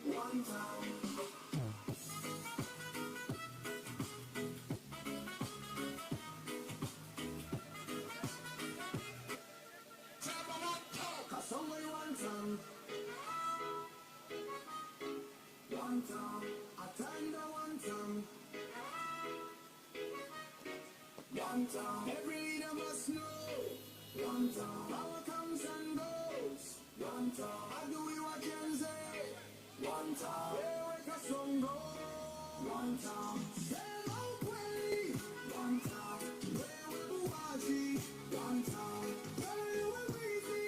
One time. Somebody want some. One time. I tell one time. One time. Every leader must know. One time. Power comes and goes. One time. I do what I can say. One time. Where we can go. One time. Sema ukweli. One time. Wewe muuaji. One time. Wewe mwizi.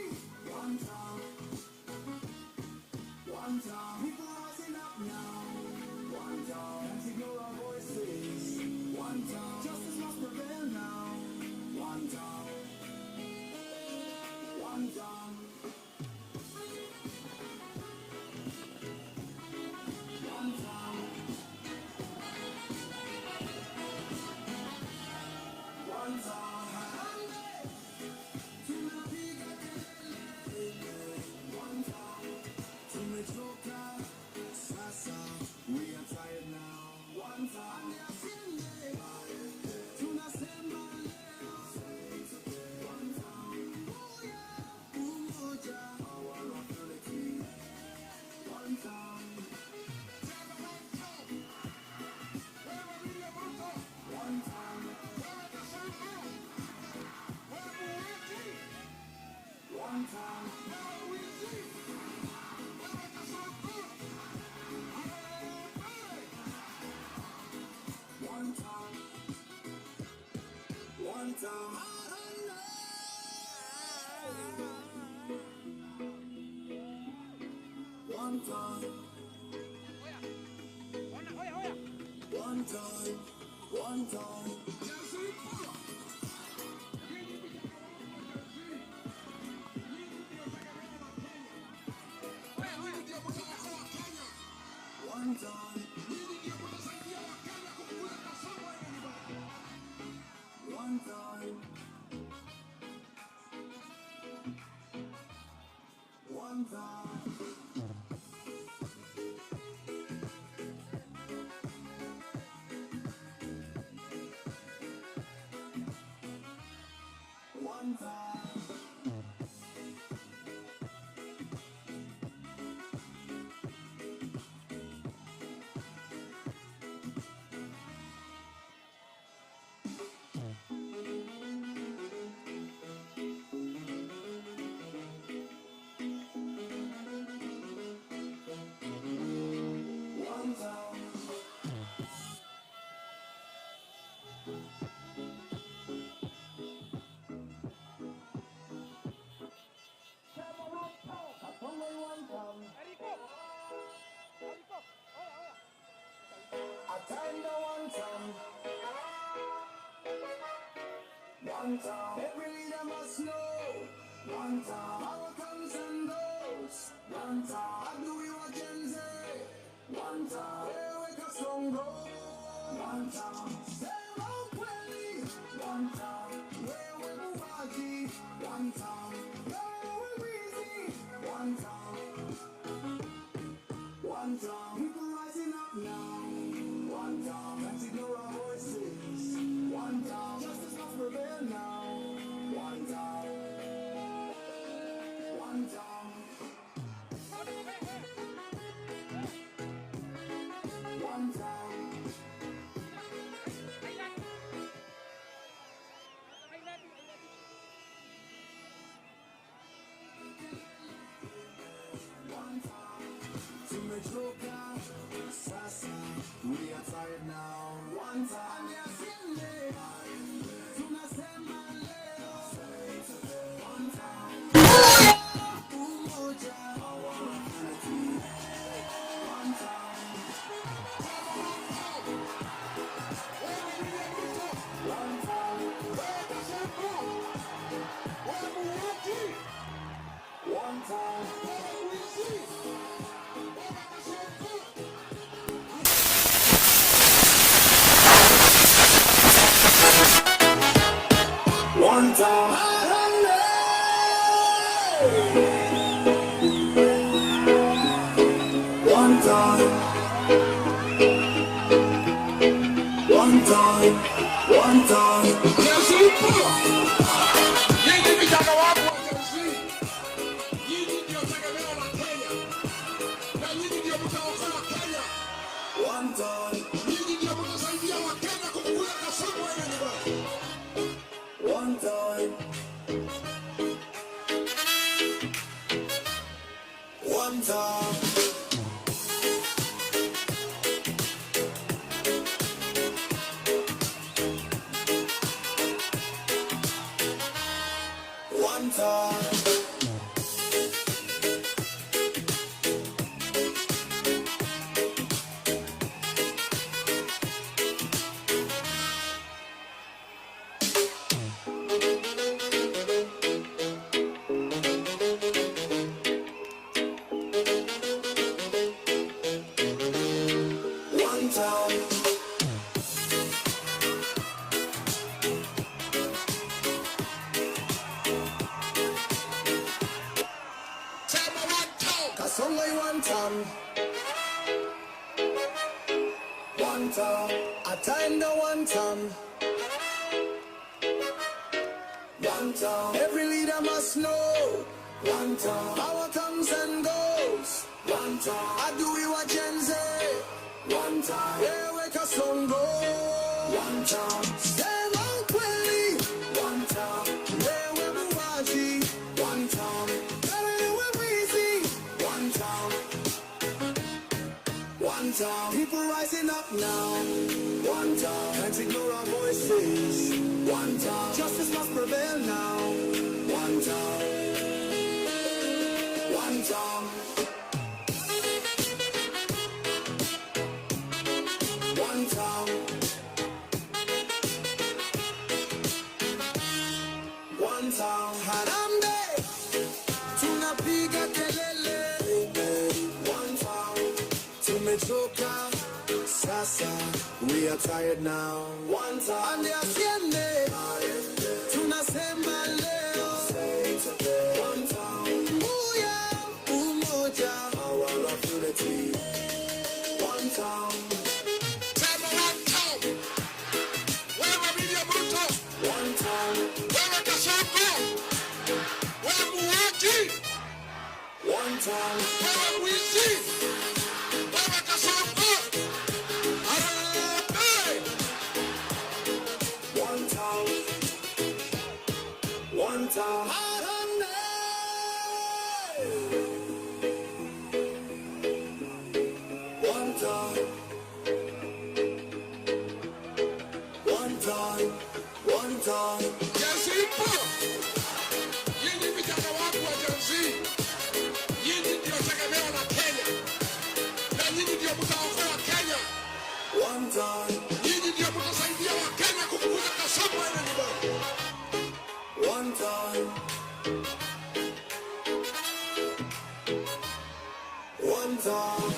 One time. One time. People rising up now. One time. Can't ignore our voices. One time. Justice must prevail now. One time. One time. One time. One time. Tunapiga kelele. One time. Tumechoka sasa, we are tired now. One time. Tunasema leo. One time. Umoja, our authority. One time. One time. One time. One time. One time. One time. One time. One time. One time. One time. One time. One time. One time. I tell you one time. One time. Every leader must know. One time. Power comes and goes. One time. I do what I can say. One time. Wewe kasongo. One time. Sema ukweli. One time. Wewe muuaji. One time. Wewe mwizi. One time. One time. People rising up now. One time. Can't ignore our voices. One time. Justice must prevail now. One time. One time. One time. One time. Tumechoka sasa, we are tired now. One time. Tunasema leo. One time. Umoja, our authority. One time. One time. One time. time. One time. One time. Gen Z ipo. Nyinyi vijana wangu wa Gen Z, nyinyi ndio tegemeo la Kenya na nyinyi ndio mtaokoa Kenya. One time. Nyinyi ndio mtasaidia Wakenya kufukuza Kasongo aende nyumbani. One time. One time. One time. One time. Sema one time. Kasongo one time. One time. Ataenda one time. One time. Every leader must know. One time. Power comes and goes. One time. Adui wa Gen Z. One time. Wewe Kasongo. One time. Sema ukweli. One time. Wewe muuaji. One time. Wewe mwizi. One time. One time. People rising up now. One time. Can't ignore our voices. One time. Justice must prevail now. One time. One time. One time. One time. Harambee. Tunapiga kelele. One time. Tumechoka sasa, we are tired now. One time. Ande asiende, tunasema leo. One time. Uya, umoja, power of unity. One time. Sema one time. Wewe William Ruto, One time. wewe Kasongo, wewe muuaji, One time. wewe mwizi, wewe Kasongo. Harambee. One time. One time. Harambee. One time. One time. One time. Gen Z ipo. Nyinyi vijana wangu wa Gen Z, nyinyi ndio tegemeo la Kenya na nyinyi ndio mtaokoa Kenya. One time. Nyinyi ndio mtasaidia Wakenya kufukuza Kasongo aende nyumbani. One time. One time.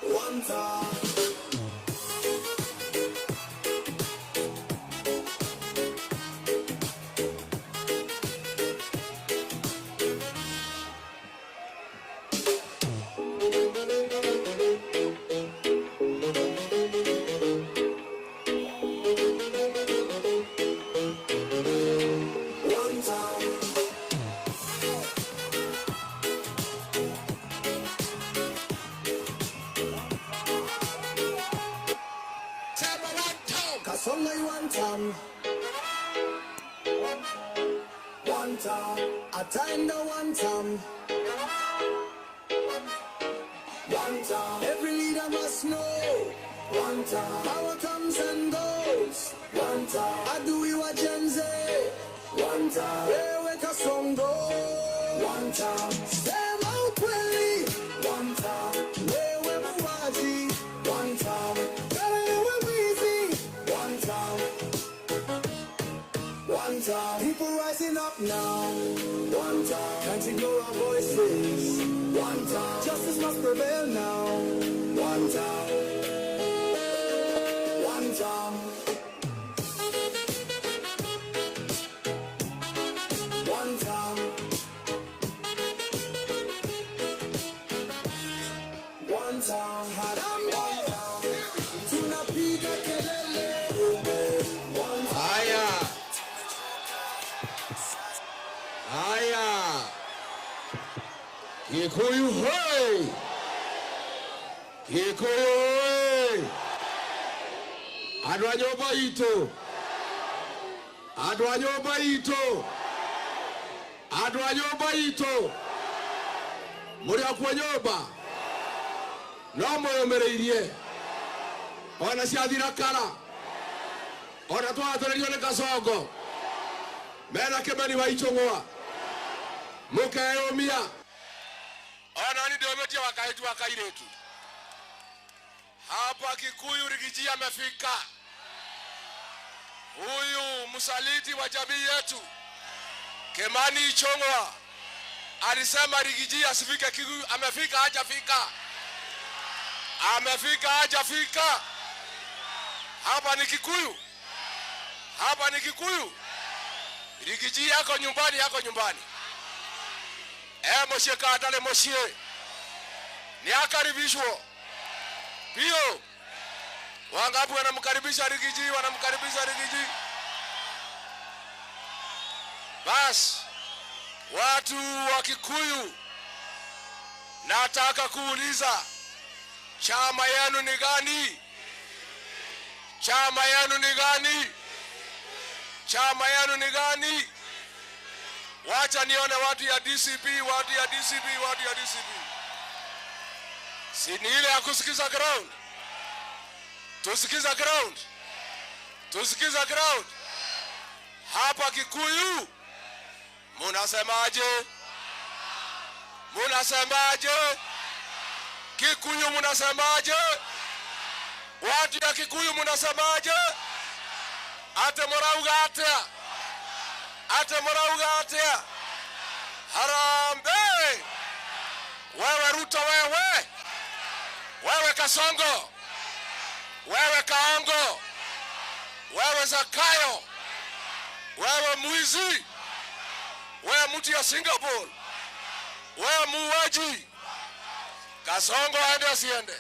One time. One time. Sema one time. Kasongo one time. One time. Ataenda one time. One time. Every leader must know. One time. Power comes and goes. One time. Adui wa Gen Z. One time. Wewe Kasongo. One time. Sema ukweli. One time. Wewe muuaji. One time. Wewe mwizi. One time. One time. People rising up now. One time. Can't ignore our voices. One time. Justice must prevail now. One time. One time. Kikuyu hoi! Kikuyu hoi! Andũ a nyũmba itũ, andũ a nyũmba itũ, andũ a nyũmba itũ, mũrĩ o kuo nyũmba no mwĩyũmĩrĩirie ona ciathira kara ona twatũrĩrio nĩ Kasongo mena Kĩmani wa Ichung'wa mũkeyũmia. Ona ni ndio wakaitu wa kairetu hapa Kikuyu. Riggy G amefika, huyu msaliti wa jamii yetu Kimani Ichung'wa alisema Riggy G asifike Kikuyu. Amefika hajafika? Amefika hajafika? Hapa ni Kikuyu, hapa ni Kikuyu. Riggy G yako nyumbani, yako nyumbani. E muciĩ kana ndarĩ mũciĩ nĩ akaribishwo pio. Wangapi wanamkaribisha Riggy G? Wanamkaribisha Riggy G? Bas, watu wa Kikuyu, nataka kuuliza, chama yenu ni gani? Chama yenu ni gani? Chama yenu ni gani? Wacha nione watu ya DCP, watu ya DCP, watu ya DCP. Si ni ile ya kusikiza ground? Tusikiza ground, tusikiza ground. Hapa Kikuyu munasemaje? Munasemaje? Kikuyu munasemaje? Watu ya Kikuyu munasemaje? Ate murauga atia? Ate murauga atia? Harambee! Wewe Ruto, wewe, wewe Kasongo, wewe Kaongo, wewe Zakayo, wewe mwizi, wewe mtu ya Singapore, wewe muuaji. Kasongo aende asiende?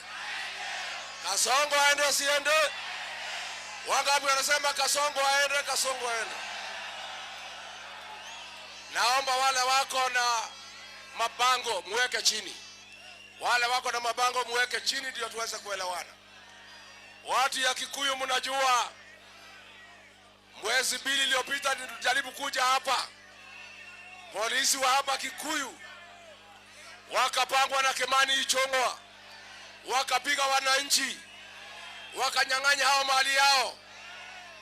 Kasongo aende asiende? Wangapi wanasema Kasongo aende? Kasongo aende. Naomba wale wako na mabango muweke chini, wale wako na mabango muweke chini, ndio tuweze kuelewana. Watu ya Kikuyu, mnajua mwezi 2 iliyopita nilijaribu kuja hapa, polisi wa hapa Kikuyu wakapangwa na Kimani Ichung'wa, wakapiga wananchi, wakanyang'anya hao mali yao,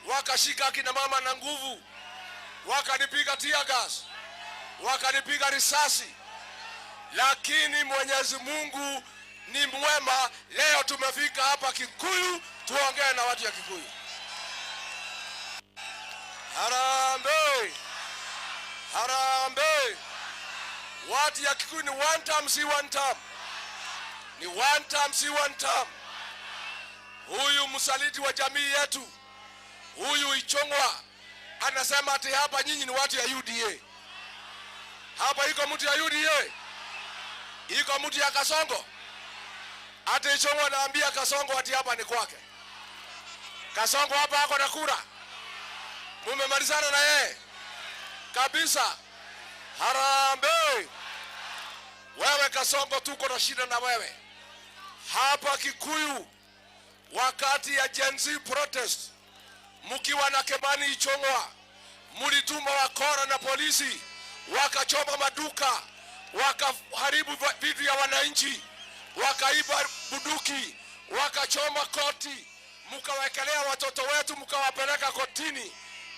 wakashika akina mama na nguvu, wakanipiga tear gas, wakanipiga risasi, lakini Mwenyezi Mungu ni mwema. Leo tumefika hapa Kikuyu tuongee na watu ya Kikuyu. Harambee! Harambee! Watu ya Kikuyu, ni one term, si one term? Ni one term, si one term? Huyu msaliti wa jamii yetu, huyu Ichung'wa, anasema ati hapa nyinyi ni watu ya UDA. Hapa iko mtu ya UDA? Iko mtu ya Kasongo? Ati Ichung'wa anaambia Kasongo ati hapa ni kwake. Kasongo hapa ako na kura? Mumemalizana na yeye kabisa. Harambee! Wewe Kasongo, tuko na shida na wewe hapa Kikuyu. Wakati ya Gen Z protest, mkiwa na Kimani Ichung'wa, mulituma wakora na polisi wakachoma maduka, wakaharibu vitu ya wananchi, wakaiba bunduki, wakachoma koti, mkawekelea watoto wetu, mkawapeleka kotini.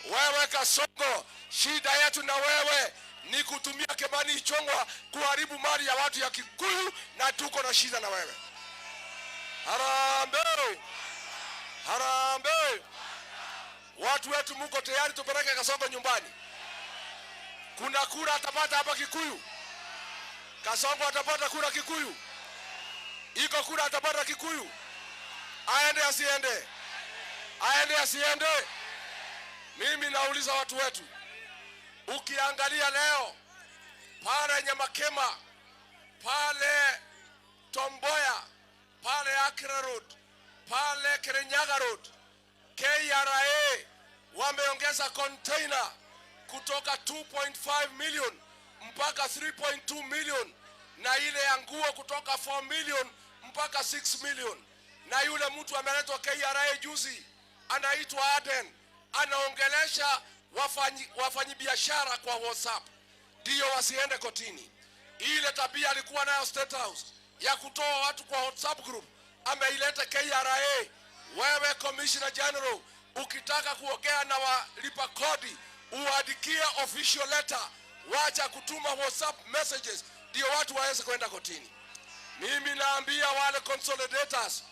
Wewe Kasongo, shida yetu na wewe ni kutumia Kimani Ichung'wa kuharibu mali ya watu ya Kikuyu, na tuko na shida na wewe. Harambee! Harambee! Watu wetu, muko tayari tupeleke Kasongo nyumbani? Kuna kura atapata hapa Kikuyu? Kasongo atapata kura Kikuyu? Iko kura atapata Kikuyu? Aende asiende? Aende asiende? Mimi nauliza watu wetu, ukiangalia leo pale Nyamakema, pale Tom Mboya, pale Accra Road, pale Kirinyaga Road, KRA wameongeza container kutoka 2.5 million mpaka 3.2 million. na ile ya nguo kutoka 4 million mpaka 6 million. Na yule mtu ameletwa KRA juzi, anaitwa Aden, anaongelesha wafanyibiashara kwa WhatsApp ndio wasiende kotini. Ile tabia alikuwa nayo State House ya kutoa watu kwa WhatsApp group ameileta KRA. Wewe Commissioner General, ukitaka kuongea na walipa kodi uandikie official letter, wacha kutuma WhatsApp messages ndio watu waweze kwenda kotini. Mimi naambia wale consolidators,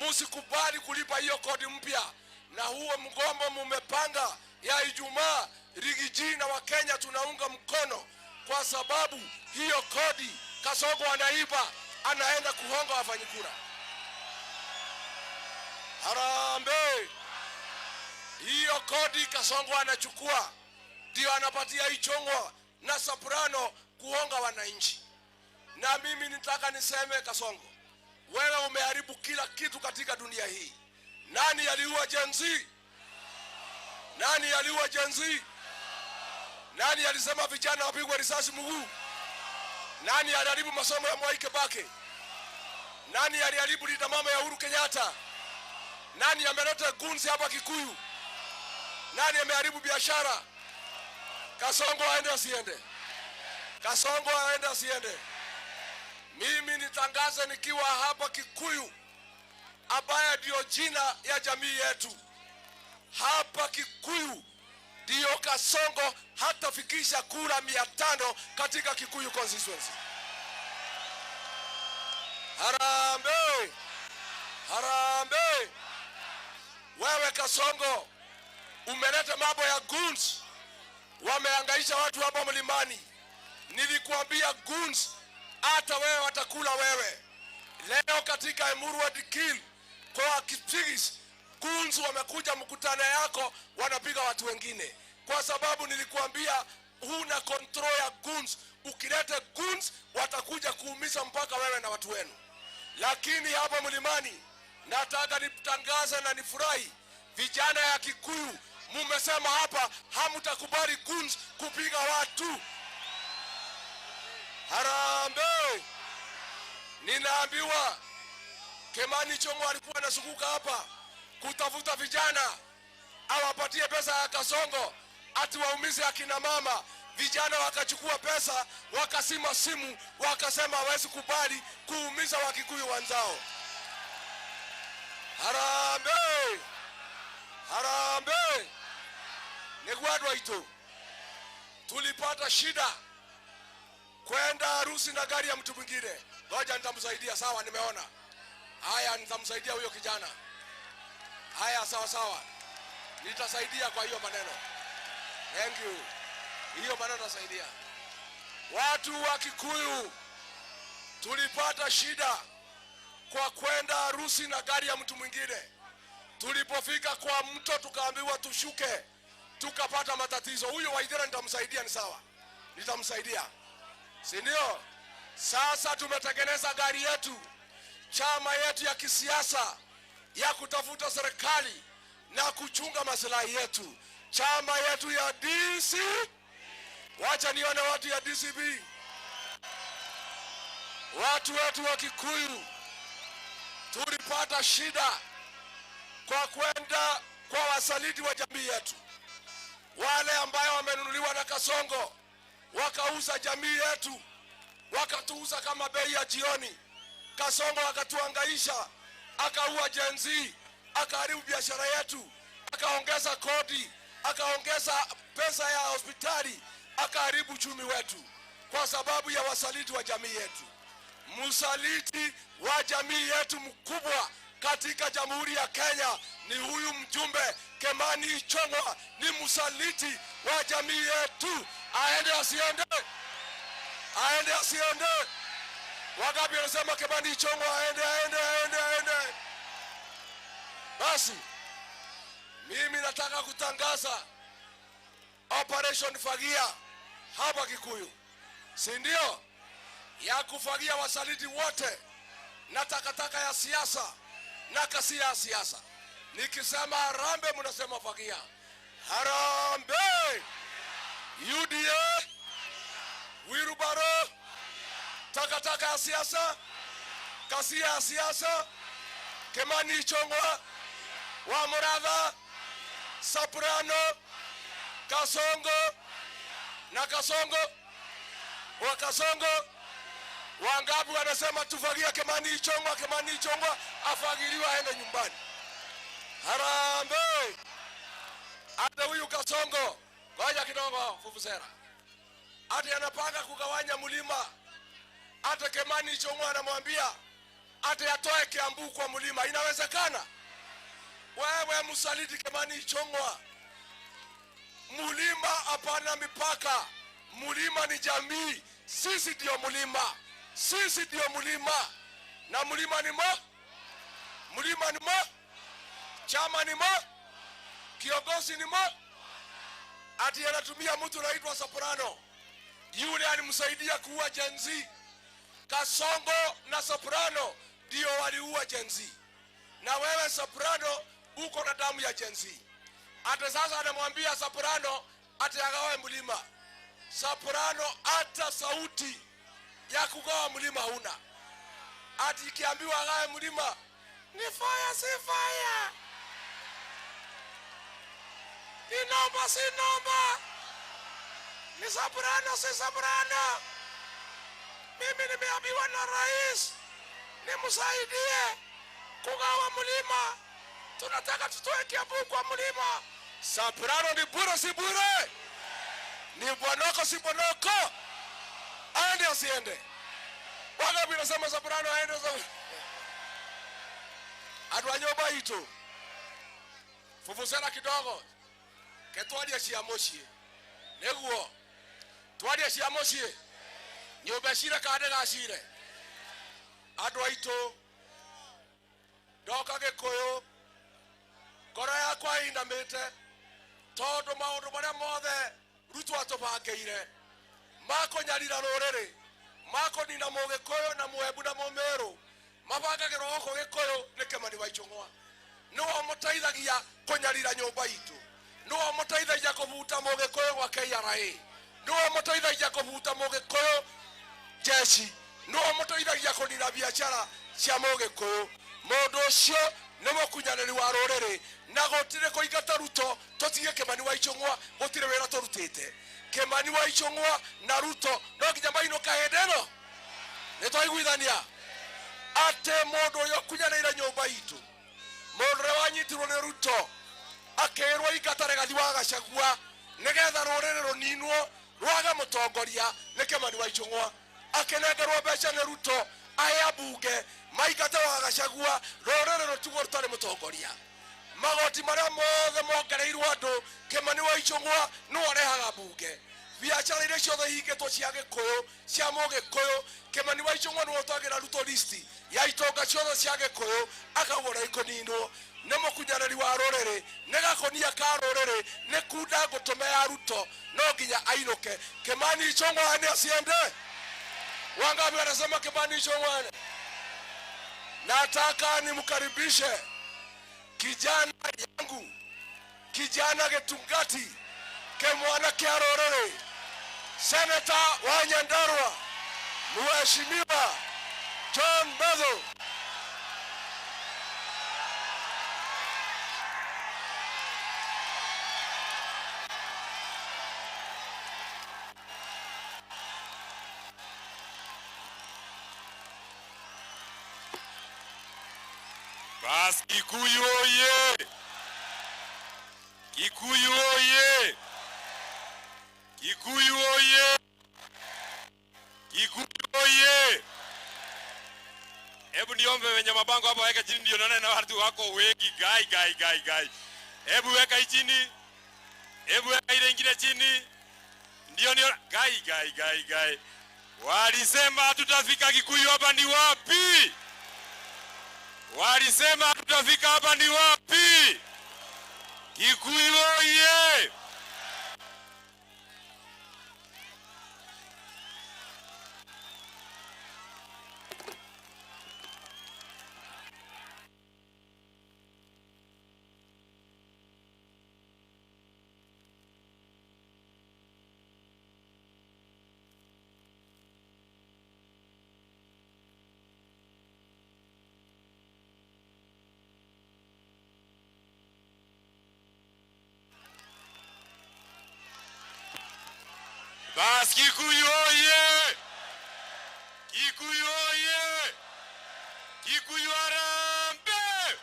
msikubali kulipa hiyo kodi mpya, na huo mgomo mumepanga ya Ijumaa, Riggy G na Wakenya tunaunga mkono, kwa sababu hiyo kodi Kasongo anaiba, anaenda kuhonga wafanyikura. Harambee! Hiyo kodi Kasongo anachukua ndio anapatia Ichung'wa na Soprano kuhonga wananchi. Na mimi nitaka niseme, Kasongo, wewe umeharibu kila kitu katika dunia hii. Nani aliua Gen Z? Nani aliua Gen Z? Nani alisema vijana wapigwe risasi mguu? Nani aliharibu masomo ya Mwai Kibaki? Nani aliharibu Linda Mama ya Uhuru Kenyatta? Nani ameleta goons hapa Kikuyu? Nani ameharibu biashara? Kasongo aende asiende? Kasongo aende asiende? Mimi nitangaze nikiwa hapa Kikuyu, ambaye ndio jina ya jamii yetu. Hapa Kikuyu ndio Kasongo hatafikisha kura 500 katika Kikuyu constituency. Harambee! Harambee! Wewe Kasongo umeleta mambo ya goons, wamehangaisha watu hapa mlimani. Nilikuambia goons, hata wewe watakula wewe. Leo katika Emurua Dikirr kwa Kipsigis, goons wamekuja mkutano yako, wanapiga watu wengine. Kwa sababu nilikuambia huna control ya goons. Ukileta goons watakuja kuumiza mpaka wewe na watu wenu. Lakini hapa mlimani nataka nitangaze na nifurahi, vijana ya Kikuyu mumesema hapa hamtakubali goons kupiga watu. Harambee! Ninaambiwa Kimani Ichung'wa alikuwa anazunguka hapa kutafuta vijana awapatie pesa ya Kasongo ati waumize akina mama. Vijana wakachukua pesa, wakazima simu, wakasema hawezi kubali kuumiza Wakikuyu wenzao. Harambee! Harambee! Nĩguo itu tulipata shida kwenda harusi na gari ya mtu mwingine. Ngoja nitamsaidia, sawa, nimeona. Haya, nitamsaidia huyo kijana. Haya, sawa sawa, nitasaidia kwa hiyo maneno. Thank you. Hiyo maneno nasaidia. Watu wa Kikuyu tulipata shida kwa kwenda harusi na gari ya mtu mwingine. Tulipofika kwa mto tukaambiwa tushuke, tukapata matatizo. Huyo Waithera nitamsaidia, ni sawa, nitamsaidia, si ndio? Sasa tumetengeneza gari yetu, chama yetu ya kisiasa ya kutafuta serikali na kuchunga maslahi yetu, chama yetu ya DC. Wacha nione watu ya DCP, watu wetu wa Kikuyu. Tulipata shida kwa kwenda kwa wasaliti wa jamii yetu, wale ambayo wamenunuliwa na Kasongo, wakauza jamii yetu, wakatuuza kama bei ya jioni. Kasongo akatuhangaisha, akaua Gen Z, akaharibu biashara yetu, akaongeza kodi, akaongeza pesa ya hospitali, akaharibu uchumi wetu kwa sababu ya wasaliti wa jamii yetu. Msaliti wa jamii yetu mkubwa katika Jamhuri ya Kenya ni huyu mjumbe Kimani Ichung'wa, ni msaliti wa jamii yetu. Aende asiende? Aende asiende? Wangapi wanasema Kimani Ichung'wa aende, aende, aende, aende? Basi mimi nataka kutangaza Operation Fagia hapa Kikuyu, si ndio? Ya kufagia wasaliti wote na takataka ya siasa na kasia ya siasa. Nikisema harambee, mnasema fagia. Harambee! UDA, wheelbarrow, takataka. Takataka ya siasa, kasia ya siasa, Kimani Ichung'wa, Wamuratha, Soprano, Kasongo na Kasongo wa Kasongo. Wangapi wanasema tufagia Kimani Ichung'wa? Kimani Ichung'wa afagiliwe aende nyumbani. Harambee! Hata huyu Kasongo, ngoja kidogo, fufusera, ati anapanga kugawanya mlima. Hata Kimani Ichung'wa anamwambia ati atoe Kiambu kwa mlima. Inawezekana? Wewe msaliti Kimani Ichung'wa, mlima hapana mipaka. Mlima ni jamii. Sisi ndio mlima, sisi ndio mlima, na mlima ni mo, mlima ni mo, chama ni mo, kiongozi ni mo. Ati anatumia mtu anaitwa Soprano, yule alimsaidia kuua Gen Z. Kasongo na Soprano ndio waliua Gen Z, na wewe Soprano uko na damu ya Gen Z. Ati sasa anamwambia Soprano ati agawe mlima. Soprano hata sauti ya kugawa mlima huna. Ati ikiambiwa agawe mlima ni fire, si fire, ni noma, si noma, ni Soprano, si Soprano. Mimi nimeambiwa na rais nimsaidie kugawa mlima, tunataka tutoe Kiambu kwa mlima. Soprano ni bure, si bure? Ni bwanoko, si bwanoko? Aende asiende? Wangapi nasema Soprano aende? Andũ a nyũmba itũ, fufusera kidogo, ke twarie cia mũciĩ, nĩguo twarie cia mũciĩ, nyũmba cire kana ndĩgacire. Andũ aitũ, ndoka Gĩkũyũ, ngoro yakwa ĩinamĩte tondũ maũndũ marĩa mothe Ruto atũbangĩire makũnyarira rũrĩrĩ, makũnina Mũgĩkũyũ na Mũembu na Mũmĩrũ, mabangagĩrwo gũkũ Gĩkũyũ nĩ Kimani wa Ichung'wa. Nĩwe ũmũteithagia kũnyarira nyũmba itũ, nĩwe ũmũteithagia kũbuta Mũgĩkũyũ gwa KRA, nĩwe ũmũteithagia kũbuta Mũgĩkũyũ jeshi, nĩwe ũmũteithagia kũnina biacara cia Mũgĩkũyũ. Mũndũ ũcio nĩ mũkunyanĩri wa rũrĩrĩ, na gũtirĩ kũingata Ruto tũtige Kimani wa Ichung'wa, gũtirĩ wĩra tũrutĩte. Kimani wa Ichung'wa na Ruto no nginya mainũka hĩndĩ ĩno. Nĩ twaiguithania atĩ mũndũ ũrĩa ũkunyanĩire nyũmba itũ, mũndũ ũrĩa wanyitirwo nĩ Ruto akĩrwo ingata Rigathi wa Gachagua nĩgetha rũrĩrĩ rũninwo rwage mũtongoria nĩ Kimani wa Ichung'wa. Akĩnengerwo mbeca nĩ Ruto ahe ambunge maingate wa Gachagua, rũrĩrĩ rũtigwo rũtarĩ mũtongoria. Magoti marĩa mothe mongereirwo andũ, Kimani wa Ichung'wa nĩwe ũrehaga mbunge. Biacara iria ciothe ihingĩtwo cia Gĩkũyũ, cia Mũgĩkũyũ, Kimani wa Ichung'wa nĩwe ũtwagĩra Ruto listi ya itonga ciothe cia Gĩkũyũ, akauga ũrĩa ikũninwo. Nĩ mũkunyanĩri wa rũrĩrĩ, nĩ gakonia ka rũrĩrĩ, nĩ kunda ngũtũme ya Ruto, no nginya ainũke. Kimani Ichung'wa nĩ aciende. Wangapi wanasema Kimani Ichung'wa? Nataka nimkaribishe kijana yangu, kijana Gĩtungati, kemwana kĩa rũrĩrĩ, seneta wa Nyandarua, Mheshimiwa John Methu. Bas, Kikuyu oye! Kikuyu oye! Kikuyu oye! Kikuyu oye! Hebu niombe wenye mabango hapa weka chini ndio naona na watu wako wengi. Gai gai gai gai. Hebu weka hii chini. Hebu weka ile ingine chini. Ndio ndio gai gai gai gai. Walisema hatutafika Kikuyu, hapa ni wapi? Walisema hatutafika hapa ni wapi? Kikuyu oye! Bas, Kikuyu oye! Kikuyu oye! Kikuyu harambee!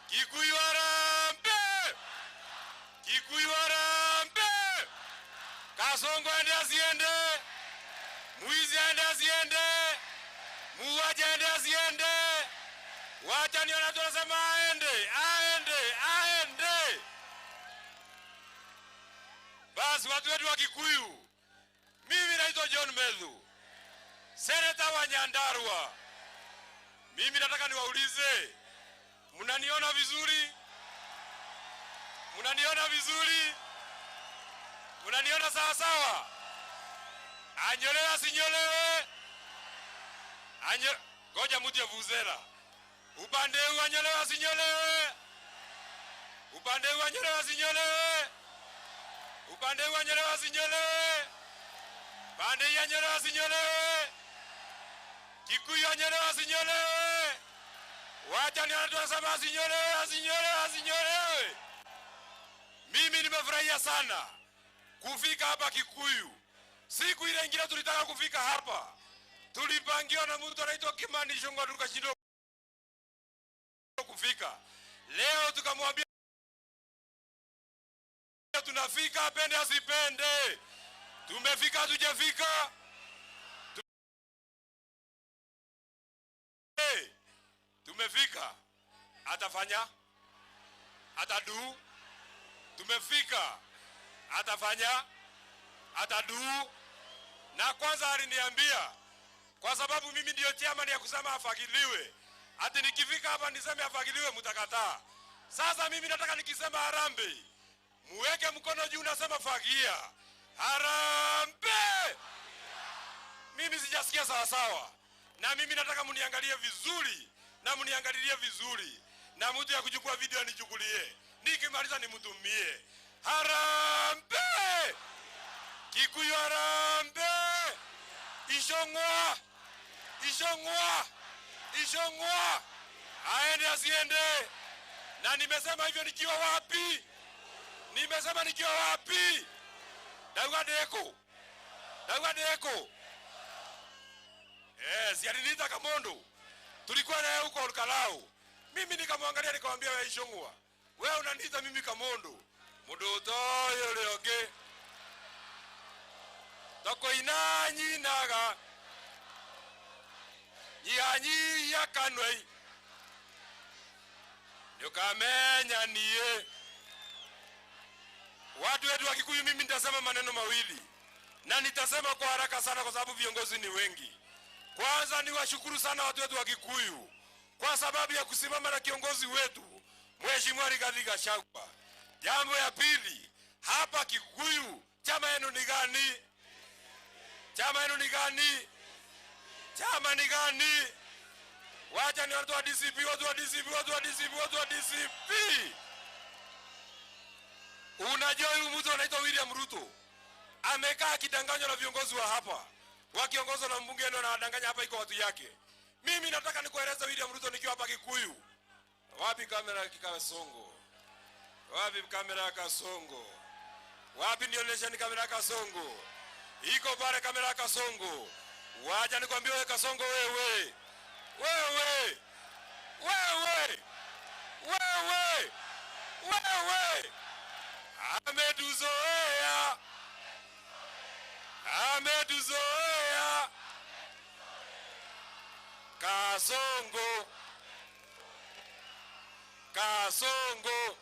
Kikuyu harambee! Kikuyu harambee! Kasongo aende asiende? Mwizi aende asiende? Muuaji aende asiende? Wacha nione tunasema aende, aende, aende. Basi watu wetu wa Kikuyu, mimi naitwa John Methu, seneta wa Nyandarua. Mimi nataka niwaulize, mnaniona vizuri? Mnaniona vizuri? Mnaniona sawa sawa? Anyolewe asinyolewe? Ngoja mtu avuzela. Upande huu anyolewe asinyolewe? Upande huu anyolewe asinyolewe? Upande huu anyolewe asinyolewe? Pande hii anyolewe asinyolewe? Kikuyu anyolewe asinyolewe? Wacha nione tunasema asinyolewe, asinyolewe, asinyolewe. Mimi nimefurahia sana kufika hapa Kikuyu. Siku ile ingine tulitaka kufika hapa, tulipangiwa na mtu anaitwa Kimani Ichung'wah, tukashindwa kufika. Leo tukamwambia tunafika, apende asipende. Tumefika, hatujafika? Tumefika. Atafanya? Atadu? Tumefika. Atafanya? Atadu? Na kwanza aliniambia, kwa sababu mimi ndio chairman ya kusema afagiliwe, ati nikifika hapa niseme afagiliwe mtakataa. Sasa mimi nataka nikisema harambee, muweke mkono juu, nasema fagia. Harambee! Mimi sijasikia sawa sawa. Na mimi nataka mniangalie vizuri na mniangalilie vizuri, na mtu ya kuchukua video anichukulie, nikimaliza nimtumie. Harambee! Kikuyu harambee! Ichung'wah! Ichung'wah! Ichung'wah! Aende asiende? Na nimesema hivyo nikiwa wapi? Nimesema nikiwa wapi? Ndauga ndeko. Ndauga ndeko. Si aliniita Kamondo. Tulikuwa naye huko Olkalou. Mimi nikamwangalia nikamwambia, wewe Ichung'wah, wewe unaniita mimi Kamondo. Mundu utoĩ ũrĩa ũngĩ. Tokoina nyinaga. Nyihanyihia kanua. Nĩũkamenya niĩ. Watu wetu wa Kikuyu, mimi nitasema maneno mawili na nitasema kwa haraka sana kwa sababu viongozi ni wengi. Kwanza niwashukuru sana watu wetu wa Kikuyu kwa sababu ya kusimama na kiongozi wetu Mheshimiwa Rigathi Gachagua. Jambo ya pili, hapa Kikuyu chama yenu ni gani? Chama yenu ni gani? Chama ni gani? Wacha ni watu wa DCP, watu wa DCP, watu wa DCP, watu wa DCP. Unajua huyu mtu anaitwa William Ruto amekaa akidanganywa na viongozi wa hapa, wakiongozwa na mbunge ndio anawadanganya hapa, iko watu yake. Mimi nataka nikueleze William Ruto nikiwa hapa Kikuyu. Wapi kamera ya Kasongo? Wapi kamera ya Kasongo? Wapi nionyesheni kamera ya Kasongo? Iko pale kamera ya Kasongo. Wacha nikwambie wewe Kasongo, wewe. Wewe. Wewe. Wewe. Wewe. Ametuzoea. Ametuzoea. Kasongo. Kasongo.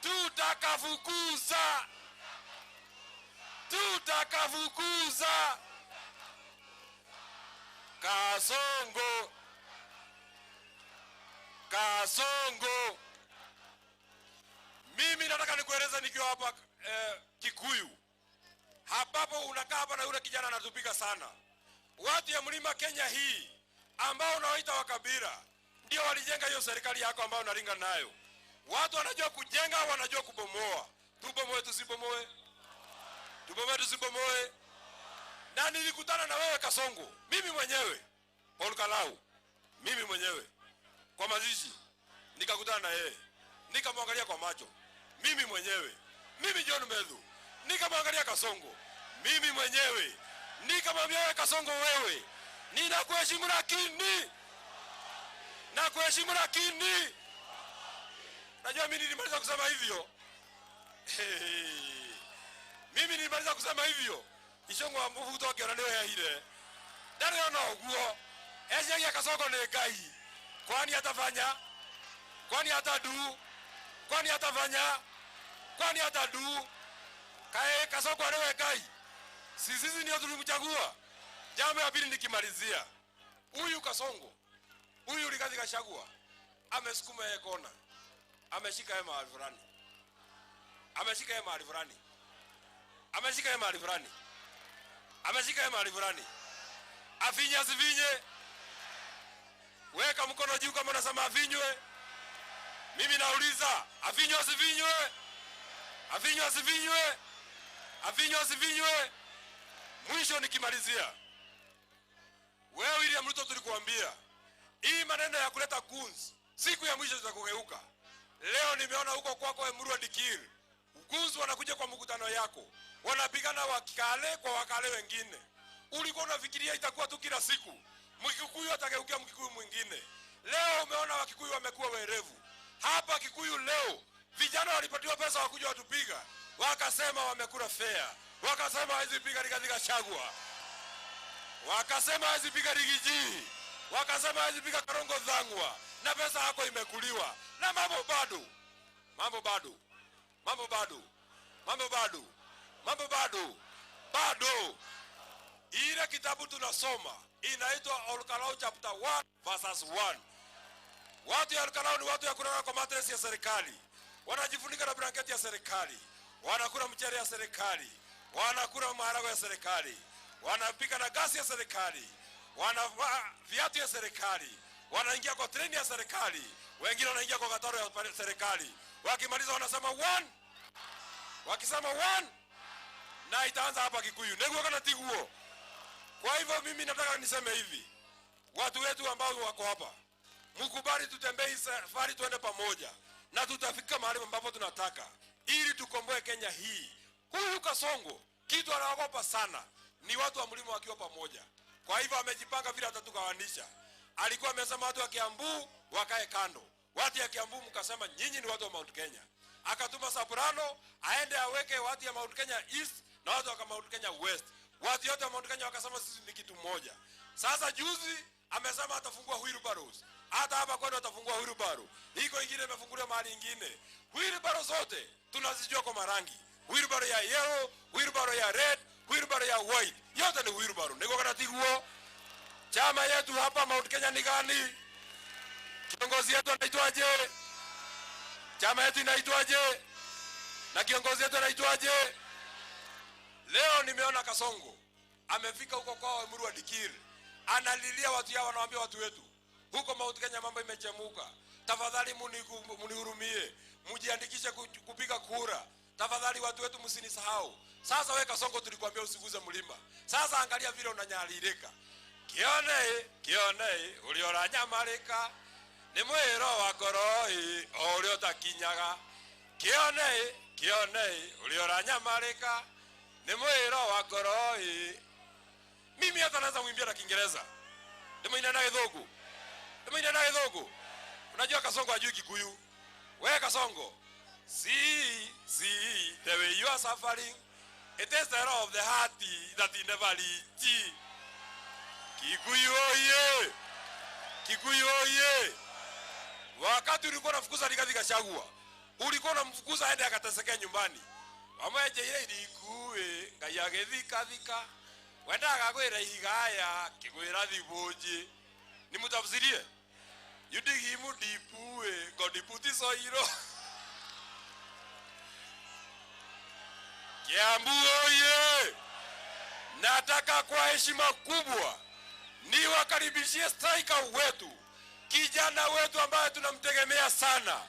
Tutakafukuza. Tutakafukuza. Kasongo. Kasongo. Mimi nataka nikueleze nikiwa hapa Kikuyu. Hapapo unakaa hapa na yule kijana anatupiga sana. Watu ya mlima Kenya hii ambao unawaita wa kabila ndio walijenga hiyo serikali yako ambayo unaringa nayo. Watu wanajua kujenga, wanajua kubomoa. Tubomoe tusibomoe? Tubomoe tusibomoe? Na nilikutana na wewe Kasongo, mimi mwenyewe Olkalou, mimi mwenyewe kwa mazishi nikakutana na yeye, nikamwangalia kwa macho, mimi mwenyewe, mimi John Methu. Nikamwangalia Kasongo, mimi mwenyewe nikamwambia, wewe Kasongo, wewe ninakuheshimu lakini nakuheshimu lakini najua mimi nilimaliza kusema hivyo. Hey, mimi nilimaliza kusema hivyo Ichung'wa mũbuto akĩona nĩ wehire ndarĩ ona ũguo eciagia Kasongo nĩ Ngai. Kwani atafanya? Kwani atadu? Kwani atafanya? Kwani atadu? Kae Kasongo arĩwe Ngai? Sisi ndio tulimchagua. Jambo ya pili nikimalizia, huyu Kasongo, huyu Rigathi Gachagua amesukuma yeye kona, ameshika yeye mahali fulani, ameshika yeye mahali fulani, ameshika yeye mahali fulani, ameshika yeye mahali fulani. Afinye asifinye? Weka mkono juu kama unasema afinywe. Mimi nauliza, afinywe asifinywe? Afinywe asifinywe? Afinywe asifinywe? Mwisho nikimalizia, wewe William Ruto, tulikuambia hii maneno ya kuleta goons siku ya mwisho zitakugeuka. Leo nimeona huko kwako Emurua Dikirr, goons wanakuja kwa mkutano yako, wanapigana Wakale kwa Wakale wengine. Ulikuwa unafikiria itakuwa tu kila siku Mkikuyu atageukia Mkikuyu mwingine. Leo umeona Wakikuyu wamekuwa werevu. Hapa Kikuyu leo vijana walipatiwa pesa wakuja watupiga, wakasema wamekula fare, wakasema hawezi piga Rigathi Gachagua, wakasema hawezi piga Riggy G, wakasema hawezi piga Karongo Thang'wa, na pesa yako imekuliwa na mambo bado, mambo bado, mambo bado, mambo bado, mambo bado, bado. Ile kitabu tunasoma inaitwa Olkalou chapter 1 verses 1. Watu ya Olkalou ni watu ya kulala kwa mattress ya serikali, wanajifunika na blanketi ya serikali, wanakula mchele ya serikali, wanakula maharagwe ya serikali, wanapika na gasi ya serikali, wanavaa viatu ya serikali, wanaingia kwa treni ya serikali, wengine wanaingia kwa kataro ya serikali. Wakimaliza wanasema one, wakisema one, na itaanza hapa Kikuyu neguo kana tiguo. Kwa hivyo mimi nataka niseme hivi, watu wetu ambao wako hapa, mkubali tutembee safari, tuende pamoja na tutafika mahali ambapo tunataka, ili tukomboe Kenya hii. Huyu Kasongo kitu anaogopa sana ni watu wa mlima wakiwa pamoja. Kwa hivyo amejipanga vile atatugawanisha. Alikuwa amesema watu wa Kiambu wakae kando, watu ya Kiambu mkasema nyinyi ni watu wa Mount Kenya. Akatuma Soprano aende aweke watu ya Mount Kenya East na watu wa Mount Kenya West. Watu wote wa Mount Kenya wakasema sisi ni kitu moja. Sasa juzi amesema atafungua wheelbarrows. Hata hapa kwenu atafungua wheelbarrow. Iko ingine imefunguliwa mahali ingine. Wheelbarrow zote tunazijua kwa marangi. Wheelbarrow ya yellow, wheelbarrow ya red, wheelbarrow ya white. Yote ni wheelbarrow. Niko kana tiguo. Chama yetu hapa Mount Kenya ni gani? Kiongozi yetu anaitwaje? Chama yetu inaitwaje? Na kiongozi yetu anaitwaje? Leo nimeona Kasongo amefika huko kwao Emurua Dikirr, analilia watu yao, anawaambia watu wetu huko Mount Kenya mambo imechemuka, tafadhali munihurumie, mujiandikishe kupiga kura, tafadhali watu wetu msinisahau. Sasa we Kasongo, tulikwambia usiguze mlima, sasa angalia vile unanyalirika. Kione kione uliora nyamarika ni mwiro wa ngoro o uria utakinyaga. Kione kione uliora nyamarika ni mwiro wa ngoro. Mimi hata naweza kuimbia na Kiingereza. Ndimo na Githungu. Ndimo na Githungu. Unajua Kasongo hajui Kikuyu. We Kasongo, see, see the way you are suffering, it is the law of the heart that he never reach. Kikuyu oye! Kikuyu oye! Wakati ulikuwa unafukuza Rigathi Gachagua, ulikuwa unamfukuza aende akatesekea nyumbani. Wamweje ile ilikuwe ngai agethika thika wendaga gwira igaya kigwira thibunji. Nimutafsirie. You dig him deep, God put his oil. Kiambu oye! Nataka kwa heshima kubwa niwakaribishie striker wetu, kijana wetu ambaye tunamtegemea sana,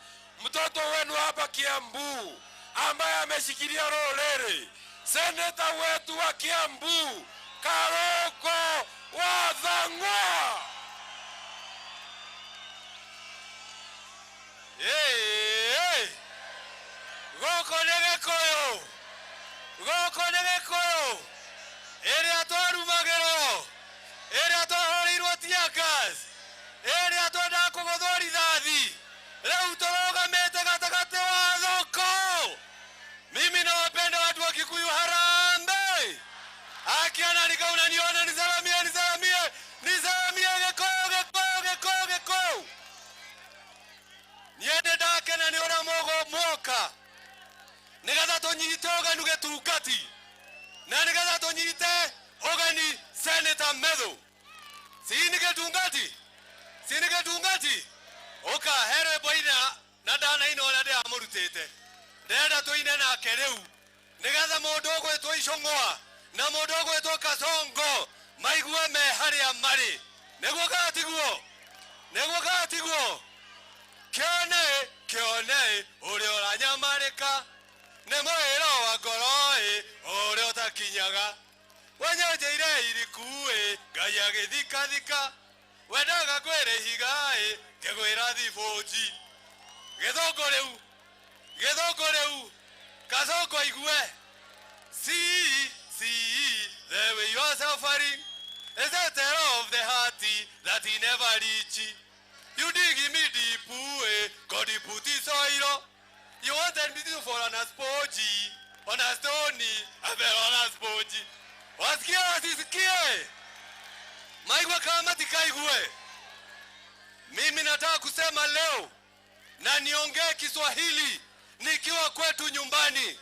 mtoto wenu hapa Kiambu ambaye ameshikilia roho lere, seneta wetu wa Kiambu, Karoko wa Thang'wa. Hey, hey. Gũkũ nĩ Gĩkũyũ, gũkũ Gĩtungati, na nĩgetha tũnyite ũgeni Senator Methu. Si nĩ Gĩtungati? Si nĩ Gĩtungati? Ũka he rwĩmbo ina na ndanaina ũrĩa ndĩramũrutĩte. Ndĩrenda tũine nake rĩu nĩgetha mũndũ ũgwĩtwo Icũng'wa na mũndũ ũgwĩtwo Kasongo maigue me harĩa marĩ. Nĩguo kana tiguo? Nĩguo kana tiguo? Kĩone, kĩone ũrĩa ũranyamarĩka nĩ mwĩra wa ngoro-ĩ ũrĩa ũtakinyaga. Wenyenjeire iriku-ĩ Ngai agĩthikathika, wendaga kwĩrĩhiga-ĩ ngĩgwĩra thibũnji. Gĩthũngũ rĩu, gĩthũngũ rĩu, Kasongo aigue. See, see the way you are suffering is a terror of the heart that he never reach. You dig me deep, God put his soil. You wanted me to fall on a sponge, on a stone, I fell on a sponge. Wasikie wasisikie, maigwe kama tikaigue. Mimi nataka kusema leo na niongee Kiswahili nikiwa kwetu nyumbani.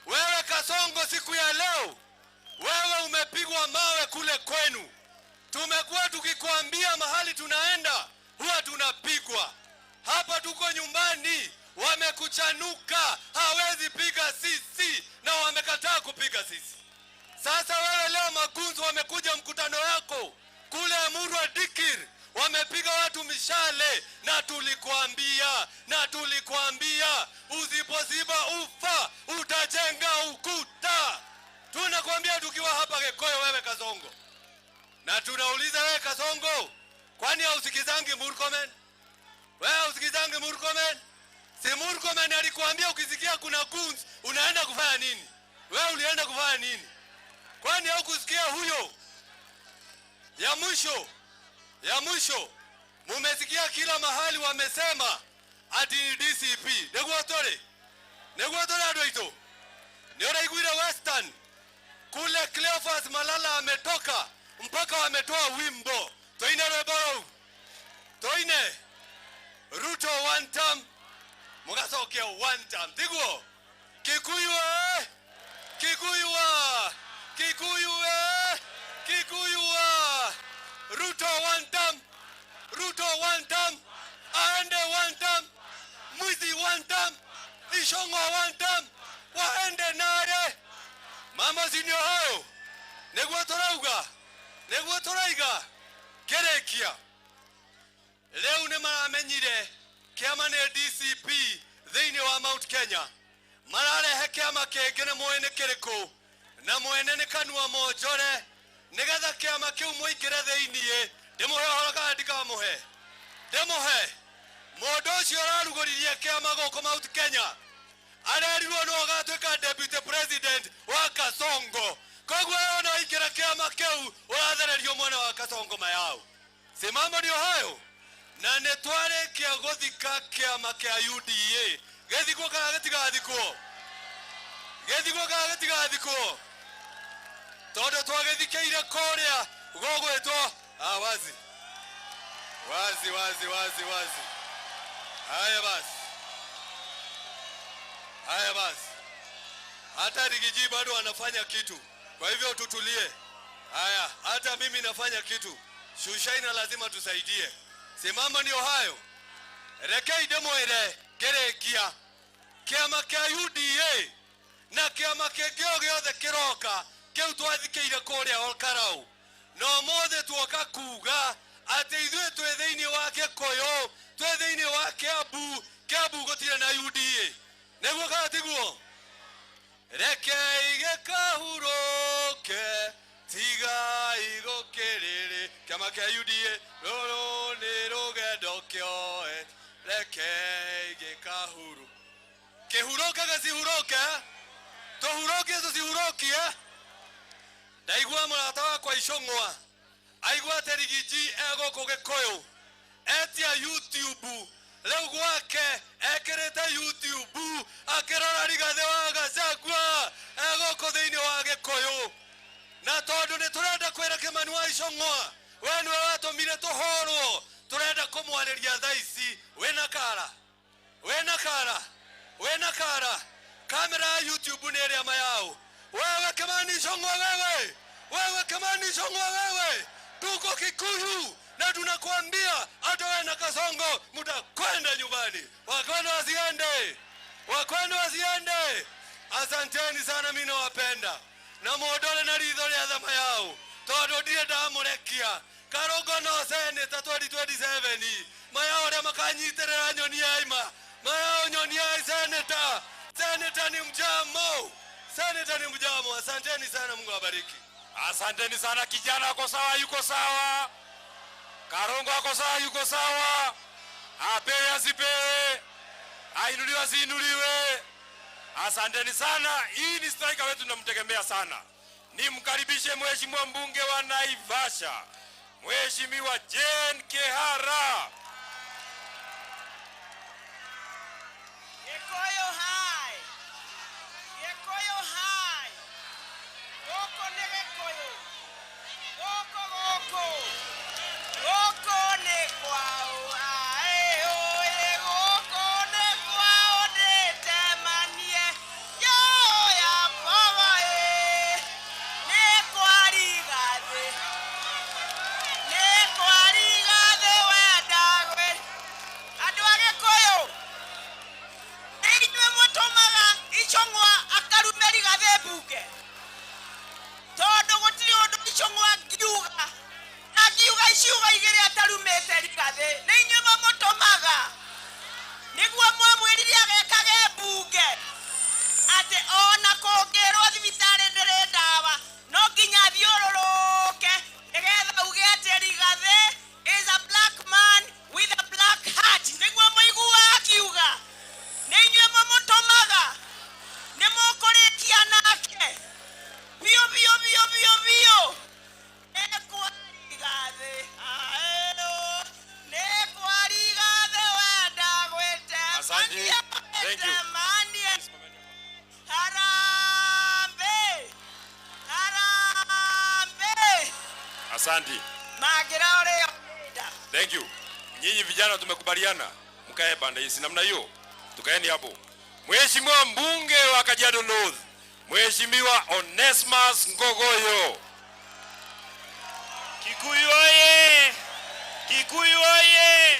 Wewe Kasongo, siku ya leo wewe umepigwa mawe kule kwenu. Tumekuwa tukikwambia mahali tunaenda huwa tunapigwa. Hapa tuko nyumbani, wamekuchanuka, hawezi piga sisi na wamekataa kupiga sisi. Sasa wewe leo magunzu wamekuja mkutano yako kule Emurua Dikir, wamepiga watu mishale, na tulikwambia, na tulikwambia usipoziba ufa utajenga ukuta. Tunakwambia tukiwa hapa Gikuyu, wewe Kasongo. Na tunauliza wewe Kasongo, kwani hausikizangi Murkomen? Wewe hausikizangi Murkomen? Si Murkomen alikuambia ukisikia kuna goons unaenda kufanya nini? Wewe ulienda kufanya nini? Kwani haukusikia huyo? Ya mwisho, ya mwisho, mumesikia kila mahali wamesema ati ni DCP. Nĩguo tũrĩ? Nĩguo tũrĩ andũ aitũ? Nĩ ũraiguire Western kule Cleophas Malala ametoka mpaka wametoa wimbo. Toine rwĩmbo rũu. Toine Ruto one term, mugacokia one term. Tiguo? Kikuyu eh? Kikuyu ah! Kikuyu eh? Kikuyu ah! Ruto one term. Ruto one term. Aende one term. Mwizi one term. Ichung'wa one term. Waende naye. Mama sinio hayo. Nĩguo tũrauga. Nĩguo tũraiga. Kĩrĩkia. Rĩu nĩ maramenyire kĩama nĩ DCP thĩinĩ wa Mount Kenya. Mararehe kĩama kĩngĩ nĩ mũĩ nĩ kĩrĩkũ, na mwene nĩ Kanua Monjore, nĩgetha kĩama kĩu mũingĩre thĩiniĩ. Ndĩmũhe ũhoro kana ndikamũhe? Ndĩmũhe. Mũndũ ũcio ũrarugũririe kĩama gũkũ Mount Kenya arerirwo no agatuĩka deputy president wa Kasongo. Koguo wewe ona waingĩra kĩama kĩu ũrathererio mwena wa Kasongo mayao. Si mambo ndio hayo? Na nĩ twarĩkia gũthika kĩama kĩa UDA. Gĩthikwo kana gĩtigathikwo? Gĩthikwo kana gĩtigathikwo? Tondũ twagĩthikĩire kũrĩa gũgwĩtwo wazi. Wazi, wazi, wazi, wazi. Haya basi. Haya basi. Hata Riggy G bado anafanya kitu. Kwa hivyo tutulie. Haya, hata mimi nafanya kitu. Shushaina lazima tusaidie. Simama ndio hayo. Rekei ndĩmwĩre ngĩrĩkia. Kĩama kĩa UDA na kĩama kĩngĩ o gĩothe kĩroka kĩu twathikĩire kũrĩa Olkarau. Na ũmũthĩ tuoka kuga atĩ ithuĩ twĩ thĩinĩ wa Gĩkũyũ, twĩ thĩinĩ wa Kiambu, Kiambu gũtirĩ na UDA. Nĩguo kana tiguo? Rekei gĩkahurũke, tigai gũkĩrĩrĩ. Kĩama kĩa UDA, rũrũ nĩ rũgendo kĩoe. Rekei gĩkahuru. Kĩhurũke gĩcihurũke, tũhurũkie tũcihurũkie. Ndaigua mũrata wakwa Icũng'wa aigua atĩ Riggy G egũkũ Gĩkũyũ, etia YouTube rĩu gwake ekĩrĩte YouTube akĩrora Rigathĩ wa Gachagua egũkũ thĩinĩ wa Gĩkũyũ. Na tondũ nĩ tũrenda kwĩra Kĩmani wa Icũng'wa, we nĩwe watũmire tũhũrwo, tũrenda kũmwarĩria thaa ici. Wĩna kara, wĩna kara, wĩna kara. Kamera ya YouTube nĩ ĩrĩa maya. Ichung'wa wewe, tuko Kikuyu na tunakuambia hata wewe na Kasongo mtakwenda nyumbani. Wakwenda wasiende, wakwenda wasiende. Asanteni sana, mimi nawapenda na muondore na ritho rĩa thama yao tondu ndirĩ ndamũrekia. Karũngo no seneta 2027 maya ũrĩa makanyitĩrĩra nyoni ya ima maya nyoni ya seneta. Seneta ni mjamo, seneta ni mjamo. Asanteni sana, Mungu awabariki. Asanteni sana. Kijana ako sawa, yuko sawa. Karongo ako sawa, yuko sawa. Apewe asipewe, ainuliwe asiinuliwe. Asanteni sana. Hii ni striker wetu, tunamtegemea sana. Nimkaribishe mheshimiwa mbunge wa Naivasha, Mheshimiwa Jane Kehara. Gikuyu hai. Gikuyu hai. Gũkũ nĩ Gĩkũyũ. Gũkũ gũkũ. Gũkũ nĩ kwao. Aĩ ũĩ gũkũ nĩ kwao ndĩtemanie. Yo ya mbogo ĩ. Nĩ kwa Rigathĩ. Nĩ kwa Rigathĩ wenda gwĩ. Andũ a Gĩkũyũ, inyuĩ mũtũmaga Ichung'wa akarume Rigathĩ mbunge, tondũ gũtirĩ ũndũ Ichung'wa angiuga angiuga iciugo igĩrĩ atarumĩte Rigathĩ. Nĩ inyuĩ mamũtũmaga nĩguo mwamwĩrire agekage mbunge atĩ ona kũngĩrwo thibitarĩ ndĩrĩ ndawa no nginya athiũrũrũke nĩgetha uge atĩ Rigathĩ is a black man with a black heart. Nĩguo mũiguaga akiuga. Nĩ inyuĩ mũmũtũmaga, nĩ mũkũrĩkia nake biũ biũ biũ biũ biũ. Nĩ kwa Rigathĩ, aĩũ, nĩ kwa Rigathĩ wenda Asante. gwĩtemania Thank you. gwĩtemania. Harambee, harambee. Asante. Mangĩra ũrĩa ũrenda. Thank you. Nyinyi vijana tumekubaliana mkae pande hizi namna hiyo, tukaeni hapo. Mheshimiwa mbunge wa Kajiado North, Mheshimiwa Onesmus Ngogoyo. Kikuyu oye! Kikuyu oye!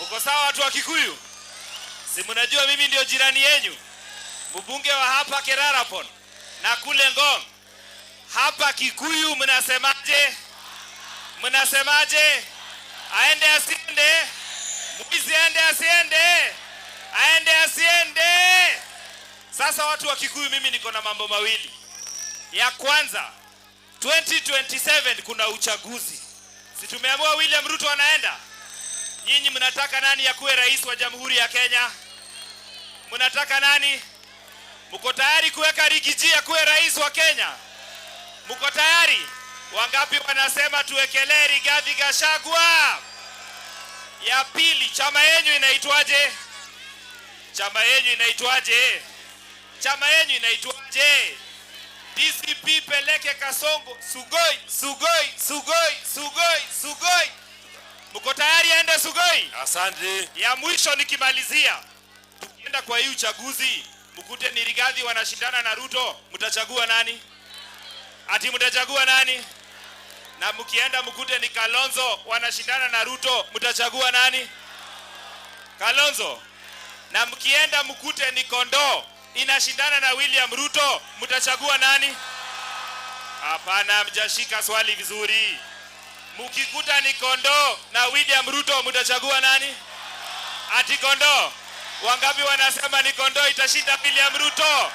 Mko sawa watu wa Kikuyu? Si mnajua mimi ndio jirani yenyu, mbunge wa hapa Kerarapon na kule Ngong. Hapa Kikuyu mnasemaje? Mnasemaje? Aende asiende? Mwizi aende asiende? Aende asiende? Sasa watu wa Kikuyu, mimi niko na mambo mawili. Ya kwanza, 2027 kuna uchaguzi. Si tumeamua William Ruto anaenda? Nyinyi mnataka nani akuwe rais wa Jamhuri ya Kenya? Mnataka nani? Mko tayari kuweka Riggy G akuwe rais wa Kenya? Mko tayari? Wangapi wanasema tuwekelee Rigathi Gachagua? Ya pili, chama yenyu inaitwaje? Chama yenyu inaitwaje? Chama yenyu inaitwaje? DCP peleke Kasongo Sugoi, Sugoi, Sugoi, Sugoi, Sugoi. Mko tayari aende Sugoi? Asante. Ya mwisho nikimalizia, tukienda kwa hii uchaguzi mkute ni Rigathi wanashindana na Ruto, mtachagua nani? Ati mtachagua nani? Na mkienda mkute ni Kalonzo wanashindana na Ruto, mtachagua nani? Kalonzo. Na mkienda mkute ni Kondoo inashindana na William Ruto, mtachagua nani? Hapana, mjashika swali vizuri. Mkikuta ni Kondoo na William Ruto, mtachagua nani? Ati Kondoo. Wangapi wanasema ni Kondoo itashinda William Ruto?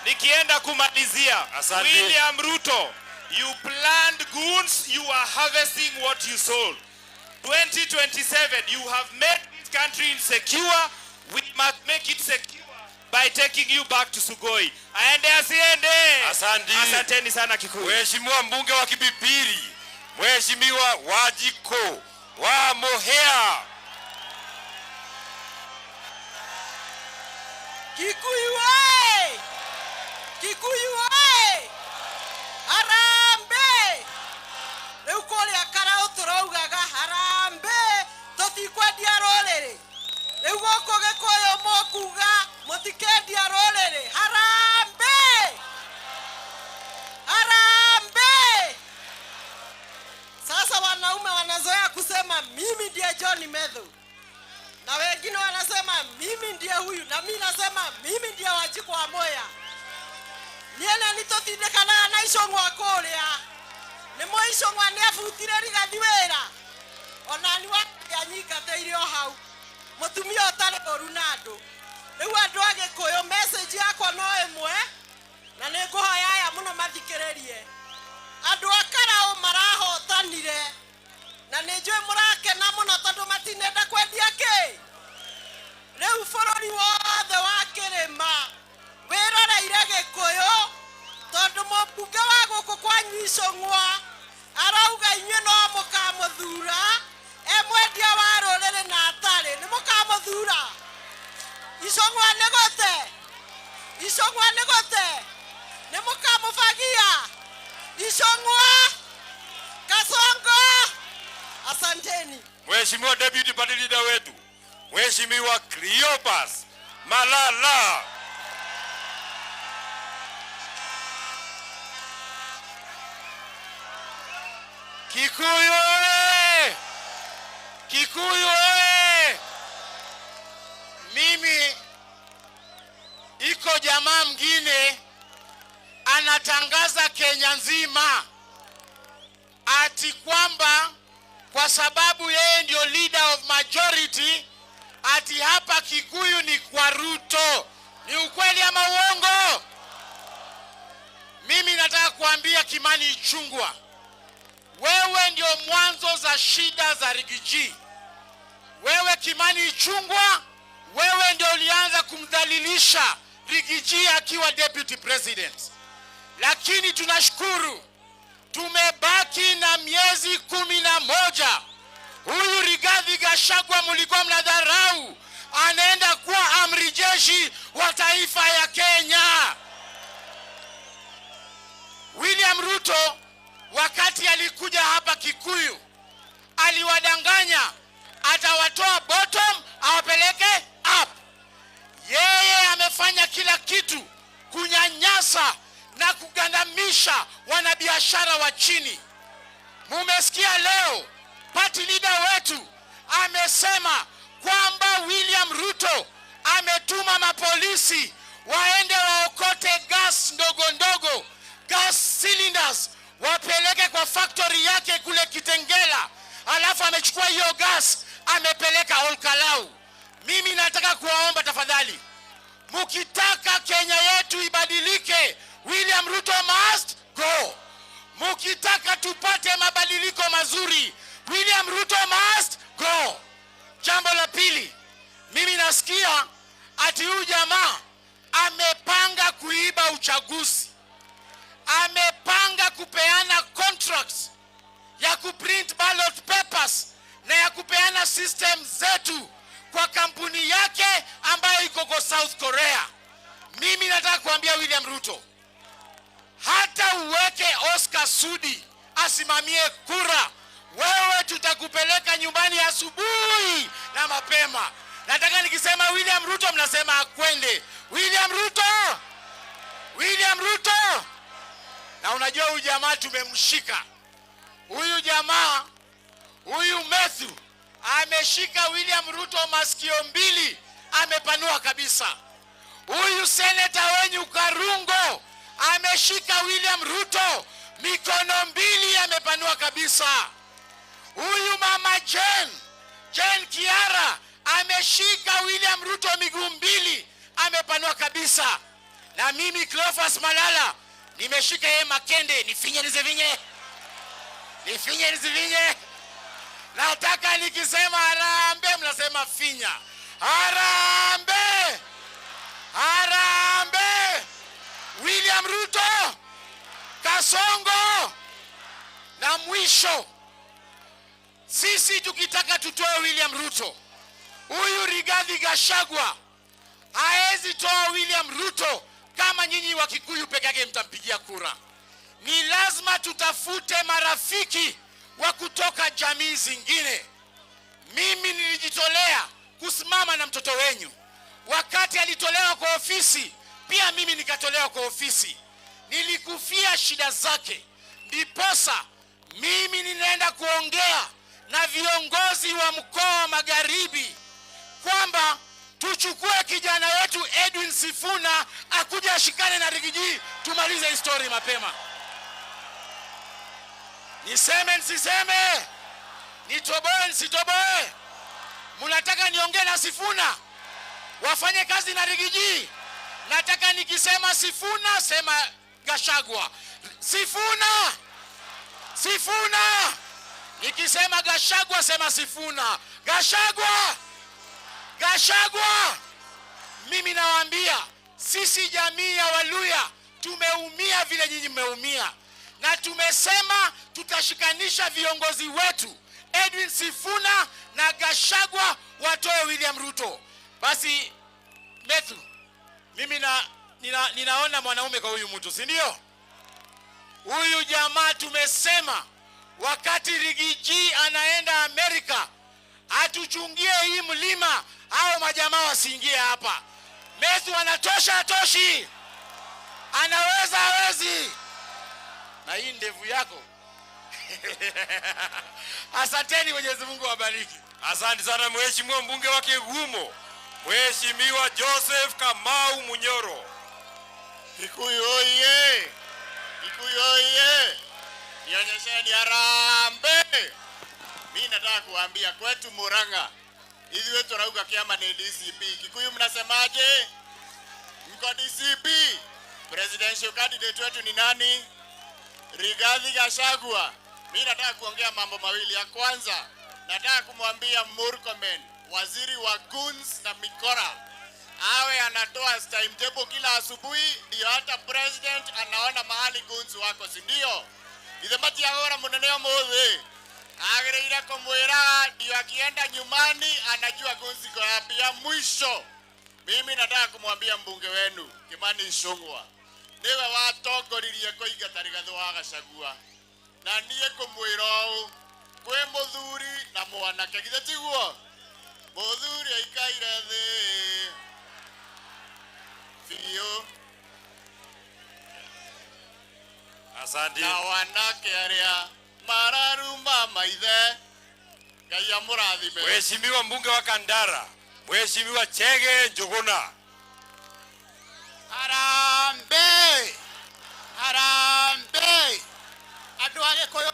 Nikienda kumalizia, Asante. William Ruto, you planned goons, you are harvesting what you sowed. 2027, you have made this country insecure. We must make it secure by taking you back to Sugoi. Aende asiende? Asante. Asanteni sana Kikuyu. Mheshimiwa mbunge wa Kipipiri, Mheshimiwa Wanjiku wa Muhia. Kikuyu oye! Kikuyu oye! Harambee! Rĩu kũrĩa Karaũ tũraugaga harambee, tũtikwendia rũrĩrĩ. Rĩu gũkũ Gĩkũyũ mũkuga mũtikendia rũrĩrĩ. Harambee! Harambee! Na mimi nasema mimi ndiye Wanjikũ wa Mwea. Niĩ na nĩtũtindĩkanaga na Icũng'wa kũrĩa. Nĩ mũ Icũng'wa nĩabutire Rigathi wĩra. Ona ni anyingatĩire o hau. Mũtumia ũtarĩ ũru na andũ. Rĩu andũ a Gĩkũyũ, message yakwa no ĩmwe, na nĩ ngũhoya aya mũno mathikĩrĩrie. Andũ a Karaũ marahotanire, na nĩ njũĩ mũrakena mũno tondũ matinenda kwendia kĩ. Rĩu bũrũri wothe wa kĩrĩma wĩroreire Gĩkũyũ, tondũ mũmbunge wa gũkũ kwanyu Icũng'wa arauga inyuĩ no mũkamũthura e mwendia wa rũrĩrĩ na atarĩ, nĩ mũkamũthura. Icũng'wa nĩ gũte, Icũng'wa nĩ gũte, nĩ mũkamũbagia. Icũng'wa, Kasongo, asanteni. Mheshimiwa Deputy Party Leader wetu, Mheshimiwa Cleopas Malala. Kikuyu oye! Kikuyu oye! Mimi iko jamaa mwingine anatangaza Kenya nzima ati kwamba kwa sababu yeye ndio leader of majority ati hapa Kikuyu ni kwa Ruto. Ni ukweli ama uongo? Mimi nataka kuambia Kimani Ichung'wah, wewe ndio mwanzo za shida za Rigiji. Wewe Kimani Ichung'wah, wewe ndio ulianza kumdhalilisha Rigiji akiwa deputy president. Lakini tunashukuru tumebaki na miezi 11. Huyu Rigathi Gachagua mlikuwa mnadharau, anaenda kuwa amri jeshi wa taifa ya Kenya. William Ruto wakati alikuja hapa Kikuyu aliwadanganya atawatoa bottom awapeleke up. Yeye amefanya kila kitu kunyanyasa na kugandamisha wanabiashara wa chini. Mumesikia leo party leader wetu amesema kwamba William Ruto ametuma mapolisi waende waokote gas ndogo ndogo, gas cylinders, wapeleke kwa factory yake kule Kitengela. Alafu amechukua hiyo gas amepeleka Olkalau. Mimi nataka kuwaomba tafadhali, mukitaka Kenya yetu ibadilike, William Ruto must go. Mukitaka tupate mabadiliko mazuri, William Ruto must go. Jambo la pili, mimi nasikia ati huyu jamaa amepanga kuiba uchaguzi. Amepanga kupeana contracts ya kuprint ballot papers na ya kupeana system zetu kwa kampuni yake ambayo iko kwa South Korea. Mimi nataka kuambia William Ruto, hata uweke Oscar Sudi asimamie kura, wewe tutakupeleka nyumbani asubuhi na mapema. Nataka nikisema William Ruto mnasema akwende. William Ruto! William Ruto! Na unajua huyu jamaa tumemshika. Huyu jamaa, huyu Methu ameshika William Ruto masikio mbili, amepanua kabisa. Huyu seneta wenyu Karungo ameshika William Ruto mikono mbili, amepanua kabisa. Huyu mama Jane, Jane Kiara ameshika William Ruto miguu mbili, amepanua kabisa. Na mimi Cleophas Malala nimeshika yeye makende, nifinye nizivinye, nifinye nizivinye. Nataka nikisema harambee mnasema finya. Harambee! Harambee! William Ruto, Kasongo. Na mwisho, sisi tukitaka tutoe William Ruto, huyu Rigathi Gachagua haezi toa William Ruto kama nyinyi wa Kikuyu peke yake mtampigia kura. Ni lazima tutafute marafiki wa kutoka jamii zingine. Mimi nilijitolea kusimama na mtoto wenyu. Wakati alitolewa kwa ofisi, pia mimi nikatolewa kwa ofisi. Nilikufia shida zake. Ndiposa mimi ninaenda kuongea na viongozi wa mkoa wa Magharibi kwamba Tuchukue kijana wetu Edwin Sifuna akuje ashikane na Riggy G, tumalize hii story mapema. Niseme nisiseme? Nitoboe nisitoboe? Mnataka niongee na Sifuna wafanye kazi na Riggy G? Nataka nikisema Sifuna, sema Gachagua. Sifuna, Sifuna. Nikisema Gachagua, sema Sifuna. Gachagua, Gachagua. Mimi nawaambia, sisi jamii ya Waluhya tumeumia vile nyinyi mmeumia, na tumesema tutashikanisha viongozi wetu Edwin Sifuna na Gachagua watoe William Ruto. Basi Methu, mimi ninaona mwanaume kwa huyu mtu, si ndio? Huyu jamaa tumesema wakati Riggy G anaenda Amerika atuchungie hii mlima, hao majamaa wasiingie hapa. Methu anatosha, atoshi? Anaweza, hawezi? Na hii ndevu yako. Asanteni, Mwenyezi Mungu awabariki. Asante sana, Mheshimiwa mbunge wa Kigumo, Mheshimiwa Joseph Kamau Munyoro. Kikuyu oye! Kikuyu oye! Nionyesheni harambee! Mi nataka kuambia kwetu Murang'a, ithuĩ tũrauga kĩama nĩ DCP. Kikuyu mnasemaje? Mko DCP? Presidential candidate wetu ni nani? Rigathi Gachagua. Mi nataka kuongea mambo mawili. Ya kwanza, nataka kumwambia Murkomen, waziri wa goons na mikora, awe anatoa timetable kila asubuhi, ndio hata president anaona mahali goons wako, si ndio? Ithe matiagora munene umuthi agĩrĩire kũmwĩraga ndio akienda nyumbani anajua goons iko wapi. Ya mwisho, mimi nataka kumwambia mbunge wenu Kimani Ichung'wa niwe watongoririe kũingata Rigathĩ wa Gachagua, na niĩ ngũmwĩra ũũ, kwĩ mũthuri na mwanake, githĩ tiguo? Mũthuri aikaire thĩ biũ. Asante. Na wanake arĩa mararuma maithe. Ngai amũrathime. Mheshimiwa mbunge wa Kandara, Mheshimiwa Chege Njuguna. Harambee! Harambee! Andũ a Gĩkũyũ,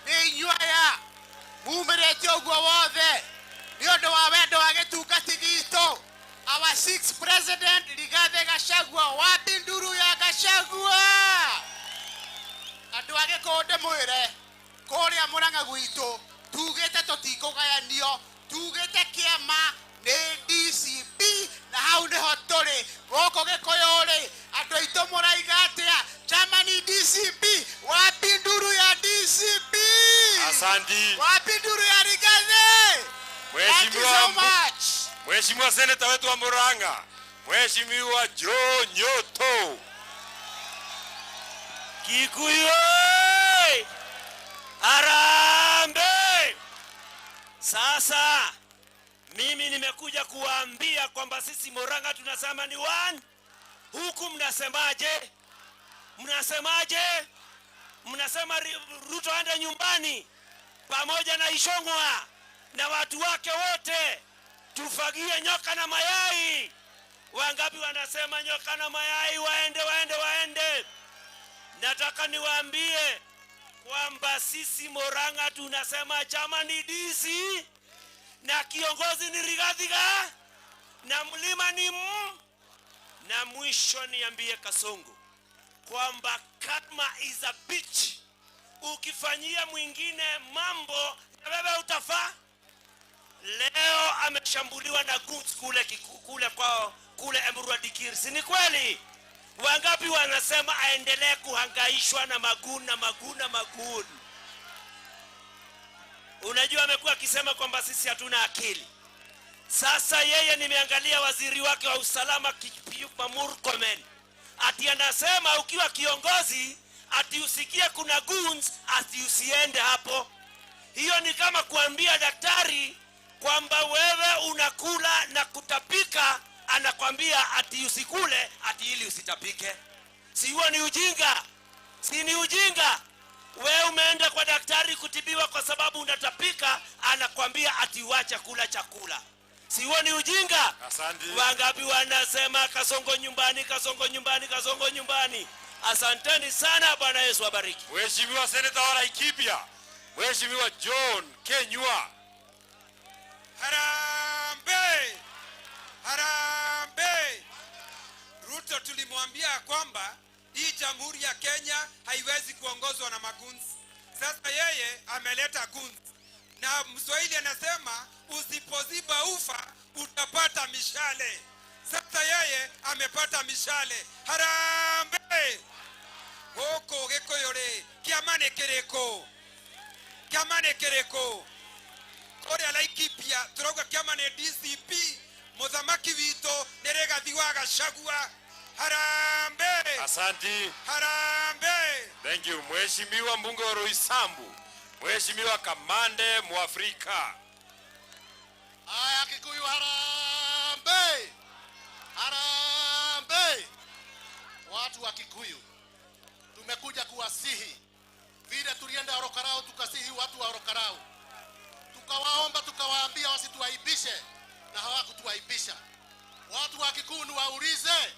nĩ inyuĩ aya mumĩrĩte ũguo wothe nĩ ũndũ wa wendo wa gĩtungati gitũ. Our sixth president, Rigathi Gachagua. Wapi nduru ya Gachagua? Andũ a Gĩkũyũ, ndĩmwĩre, kũrĩa Mũrang'a gwitũ tugĩte tũtikũgayanio, tugĩte kĩama nĩ DCP na hau nĩho tũrĩ. Gũkũ Gĩkũyũ rĩ, andũ aitũ mũraiga atĩa? Chama ni DCP. Wapi nduru ya DCP? Asante. Wapi nduru ya Rigathi? Thank you so much. Mheshimiwa seneta wetu wa Murang'a, Mheshimiwa Joe Nyoto. Kikuyu oi! Harambee! Sasa mimi nimekuja kuwaambia kwamba sisi Murang'a tunasema ni one. Huku mnasemaje? Mnasemaje? Mnasema Ruto aende nyumbani pamoja na Ichung'wa na watu wake wote, tufagie nyoka na mayai. Wangapi wanasema nyoka na mayai waende, waende, waende? Nataka niwaambie kwamba sisi Murang'a tunasema chama ni DC na kiongozi ni Rigathi na mlima ni M. Na mwisho niambie Kasongo kwamba karma is a bitch. Ukifanyia mwingine mambo na wewe utafaa. Leo ameshambuliwa na goons kule kwao kule Emurua Dikirr, si ni kweli? Wangapi wanasema aendelee kuhangaishwa na magun na magun na magun? Unajua amekuwa akisema kwamba sisi hatuna akili. Sasa yeye nimeangalia waziri wake wa usalama Kipchumba Murkomen ati anasema ukiwa kiongozi ati usikie kuna goons ati usiende hapo. Hiyo ni kama kuambia daktari kwamba wewe unakula na kutapika, anakwambia ati usikule ati ili usitapike. Si huo ni ujinga? Si ni ujinga? Wewe umeenda kwa daktari kutibiwa kwa sababu unatapika, anakwambia ati uache kula chakula. Si huo ni ujinga? Asante. Wangapi wanasema Kasongo nyumbani, Kasongo nyumbani, Kasongo nyumbani? Asanteni sana. Bwana Yesu abariki. Mheshimiwa Seneta wa Laikipia, Mheshimiwa John Kenywa. Harambee! Harambee! Ruto tulimwambia kwamba hii jamhuri ya Kenya haiwezi kuongozwa na magunzi. Sasa yeye ameleta gunzi, na Mswahili anasema usipoziba ufa utapata mishale. Sasa yeye amepata mishale. Harambee! Gũkũ Gĩkũyũ rĩ, kĩama nĩ kĩrĩkũ? Kĩama nĩ kĩrĩkũ? Kũrĩa Laikipia tũrauga kĩama nĩ DCP. Mũthamaki witũ nĩ Rigathi wa Gachagua. Harambee! Asante. Harambee! Thank you. Mheshimiwa mbunge wa Roysambu, Mheshimiwa Kamande Mwafrika. Aya, Kikuyu harambee! Harambee! Watu wa Kikuyu tumekuja kuwasihi, vile tulienda Ol Kalou tukasihi watu wa Ol Kalou, tukawaomba tukawaambia wasituaibishe, na hawakutuaibisha. Watu wa Kikuyu niwaulize,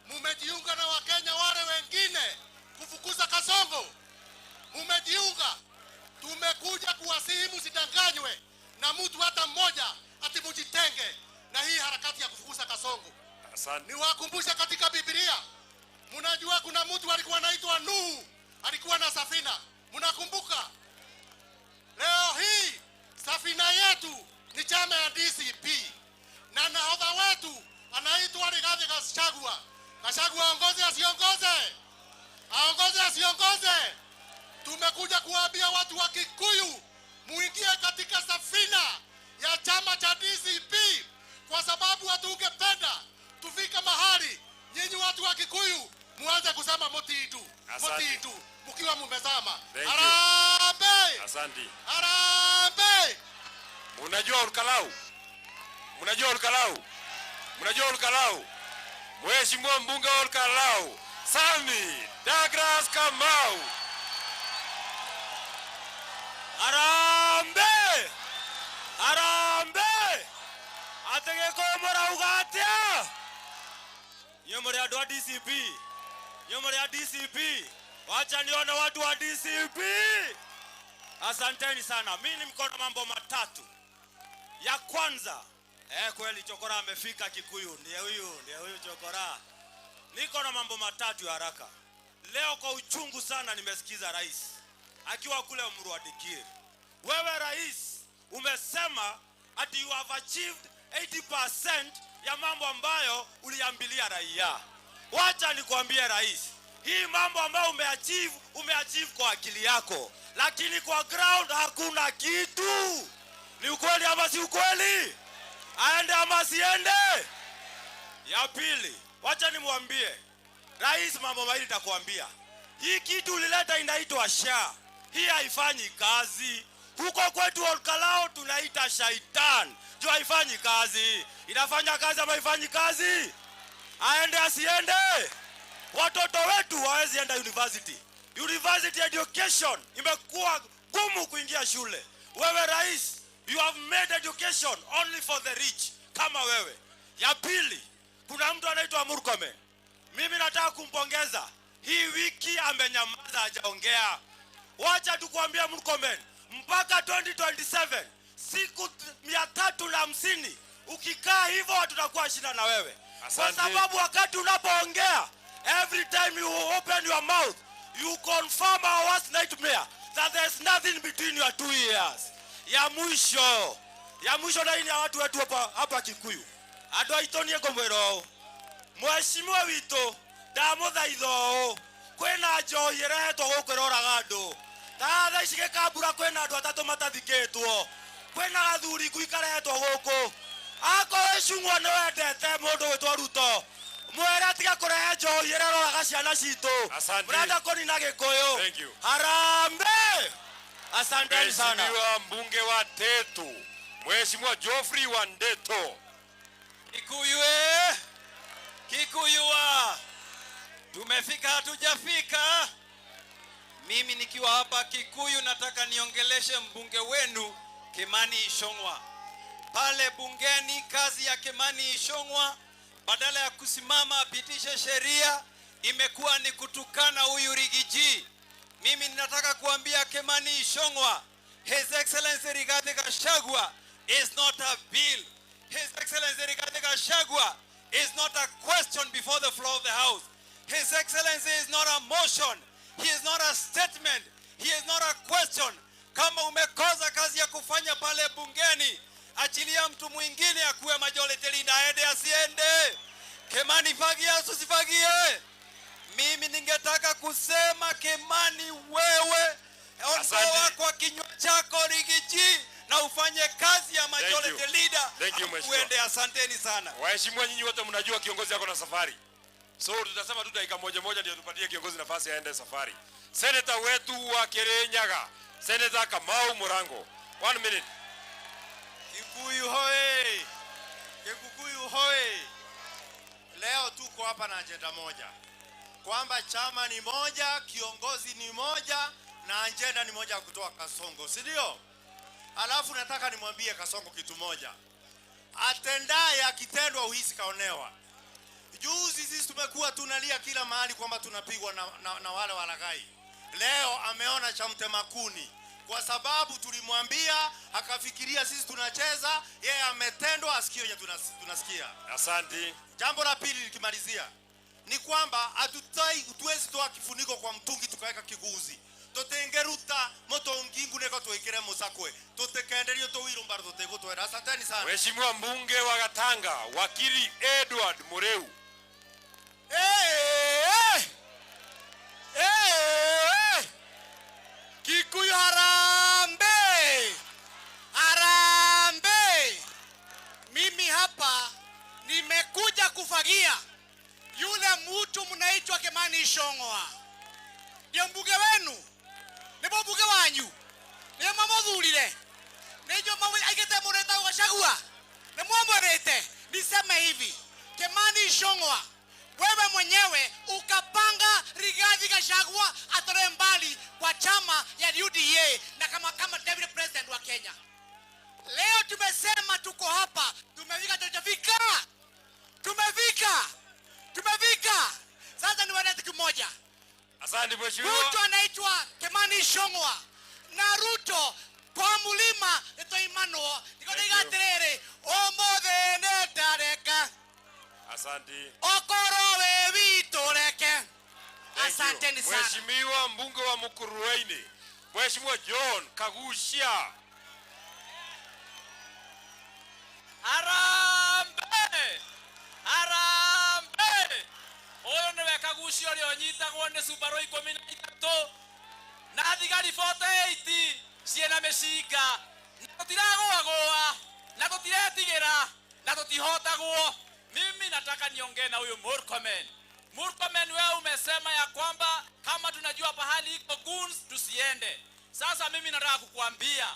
mumejiunga na Wakenya wale wengine kufukuza Kasongo? Mumejiunga? Tumekuja kuwasihi msidanganywe na mtu hata mmoja ati mujitenge na hii harakati ya kufukuza Kasongo. Asante. Niwakumbushe katika Biblia, mnajua kuna mtu alikuwa anaitwa Nuhu, alikuwa na safina. Mnakumbuka? Leo hii safina yetu ni chama ya DCP na nahodha wetu anaitwa Rigathi Gachagua. Gachagua aongoze asiongoze? Aongoze asiongoze? Tumekuja kuwaambia watu wa Kikuyu muingie katika safina ya chama cha DCP, kwa sababu hatungependa tufike mahali nyinyi watu wa Kikuyu muanze kusema mutiitu, Asante. mutiitu mkiwa mumezama. Thank you. Harambee! Asante. Harambee! Munajua Ol Kalou? Munajua Ol Kalou? Munajua Ol Kalou? Mheshimiwa mbunge wa Ol Kalou, Sami Douglas Kamau. Harambee! Harambee! Atĩ Gĩkũyũ mũrauga atĩa? Inyuĩ mũrĩ andũ a DCP. Inyuĩ mũrĩ a DCP. Wacha nione watu wa DCP. Asanteni sana. Mimi niko na mambo matatu. Ya kwanza, kweli Chokora amefika Kikuyu. Ndiye huyu, ndiye huyu Chokora. Niko na mambo matatu ya haraka. Leo kwa uchungu sana nimesikiza rais akiwa kule Emurua Dikirr. Wewe rais umesema ati you have achieved 80% ya mambo ambayo uliambilia raia. Wacha nikwambie rais, hii mambo ambayo umeachieve, umeachieve kwa akili yako, lakini kwa ground hakuna kitu. Ni ukweli ama si ukweli? Aende ama asiende? Ya pili, wacha nimwambie rais mambo mawili nitakwambia. Hii kitu ulileta inaitwa SHA. Hii haifanyi kazi. Huko kwetu Ol Kalou tunaita shaitan. Juu haifanyi kazi. Inafanya kazi ama haifanyi kazi? Aende asiende? Watoto wetu hawawezi enda university. University education imekuwa gumu kuingia shule. Wewe rais, you have made education only for the rich kama wewe. Ya pili, kuna mtu anaitwa Murkomen. Mimi nataka kumpongeza. Hii wiki amenyamaza, hajaongea. Wacha tukuambie Murkomen, mpaka 2027 siku 350 ukikaa hivyo tutakuwa shida na wewe. Kwa Asante. sababu wakati unapoongea, every time you open your mouth, you confirm our worst nightmare that there's nothing between your two ears. Ya mwisho, ya mwisho na hii ni ya watu wetu hapa Kikuyu. Andũ aitũ niĩ ngũmwĩra ũũ, mheshimiwa witũ ndamũthaitha ũũ, kwĩna njohi ĩrehetwo gũkũ ĩroraga andũ. Ta thaa ici Gĩkambura kwĩna andũ atatũ matathikĩtwo, kwĩna gathuri ngui karehetwo gũkũ. Akorwo Icung'wa nĩ wendete mũndũ gwĩtwo Ruto, mwĩre atige kũrehe njohi ĩrĩa ĩroraga ciana citũ. Asante. Mũrenda kũnina Gĩkũyũ. Thank you. Harambee! Asanteni sana. Mheshimiwa mbunge wa Tetu, Mheshimiwa Geoffrey Wandeto. Kikuyu eh! Kikuyu wa! Tumefika hatujafika? Mimi nikiwa hapa Kikuyu nataka niongeleshe mbunge wenu Kimani Ichung'wa. Pale bungeni kazi ya Kimani Ichung'wah badala ya kusimama apitishe sheria imekuwa ni kutukana huyu Riggy G. Mimi ninataka kuambia Kimani Ichung'wah, His Excellency Rigathi Gachagua is not a bill. His Excellency Rigathi Gachagua is not a question before the floor of the House. His Excellency is not a motion. He is not a statement. He is not a question. Kama umekosa kazi ya kufanya pale bungeni, achilia mtu mwingine akuwe majority leader, aende asiende. Kimani, fagia usifagie. Mimi ningetaka kusema Kimani, wewe ondoa kwa kinywa chako Riggy G na ufanye kazi ya majority you. Leader. Thank you, mheshimiwa. Uende. Asanteni sana. Waheshimiwa, nyinyi wote mnajua kiongozi ako na safari, so tutasema tu dakika moja moja ndio tupatie kiongozi nafasi aende safari. Seneta wetu wa Kirinyaga, Senator Kamau Murango, 1 minute. Kikuyu hoe! Kikuyu hoe! Leo tuko hapa na ajenda moja, kwamba chama ni moja, kiongozi ni moja na ajenda ni moja ya kutoa Kasongo, si ndio? Alafu nataka nimwambie Kasongo kitu moja, atendaye akitendwa uhisi kaonewa. Juzi sisi tumekuwa tunalia kila mahali kwamba tunapigwa na wale walaghai. Leo ameona cha mtema kuni, kwa sababu tulimwambia akafikiria sisi tunacheza, yeye ametendwa, asikio yenye tunasikia. Asante. Jambo la pili nikimalizia ni kwamba hatuwezi toa kifuniko kwa mtungi tukaweka kiguzi. Tutengeruta mutungi nguniko twikire musakwe, tutikenderio tuwiru mbaru tutigutwera. Asanteni sana. Mheshimiwa mbunge wa Gatanga, Wakili Edward Mureu. Hey, hey! Hey, hey! Kikuyu harambee! Harambee! Mimi hapa nimekuja kufagia yule mtu mnaitwa Kimani Ichung'wah. Ndio mbunge wenu, nĩ mbunge wanyu, nĩ mwamuthurire, nĩ aigĩte mũrĩta Gachagua, nĩ mwamwĩrĩte. Niseme hivi, Kimani Ichung'wah, wewe mwenyewe ukapanga Rigathi Gachagua atolewe mbali kwa chama ya UDA na kama deputy president wa Kenya. Leo tumesema tuko hapa, tumefika, tumefika, tumefika, tumefika. Sasa niwaeleze kitu kimoja. Asante mheshimiwa. Mtu anaitwa Kimani Ichung'wah na Ruto kwa mulima nitoimanwo niko atiriri umuthi nĩ ndareka. Asante. Okorwo wĩ witũ reke. Thank you. Asanteni sana. Mheshimiwa mbunge wa Mukurweini, Mheshimiwa John Kaguchia. Harambee! Harambee! Ũyũ nĩwe Kaguchia ũrĩa ũnyitagwo nĩ Subaru 13 na thigari 48 ciĩna mĩcinga, na tũtiragũagũa na tũtiretigĩra na tũtihotagwo. Mimi nataka niongee na huyu Murkomen. Murkomen, wewe umesema ya kwamba kama tunajua pahali iko goons tusiende. Sasa mimi nataka kukuambia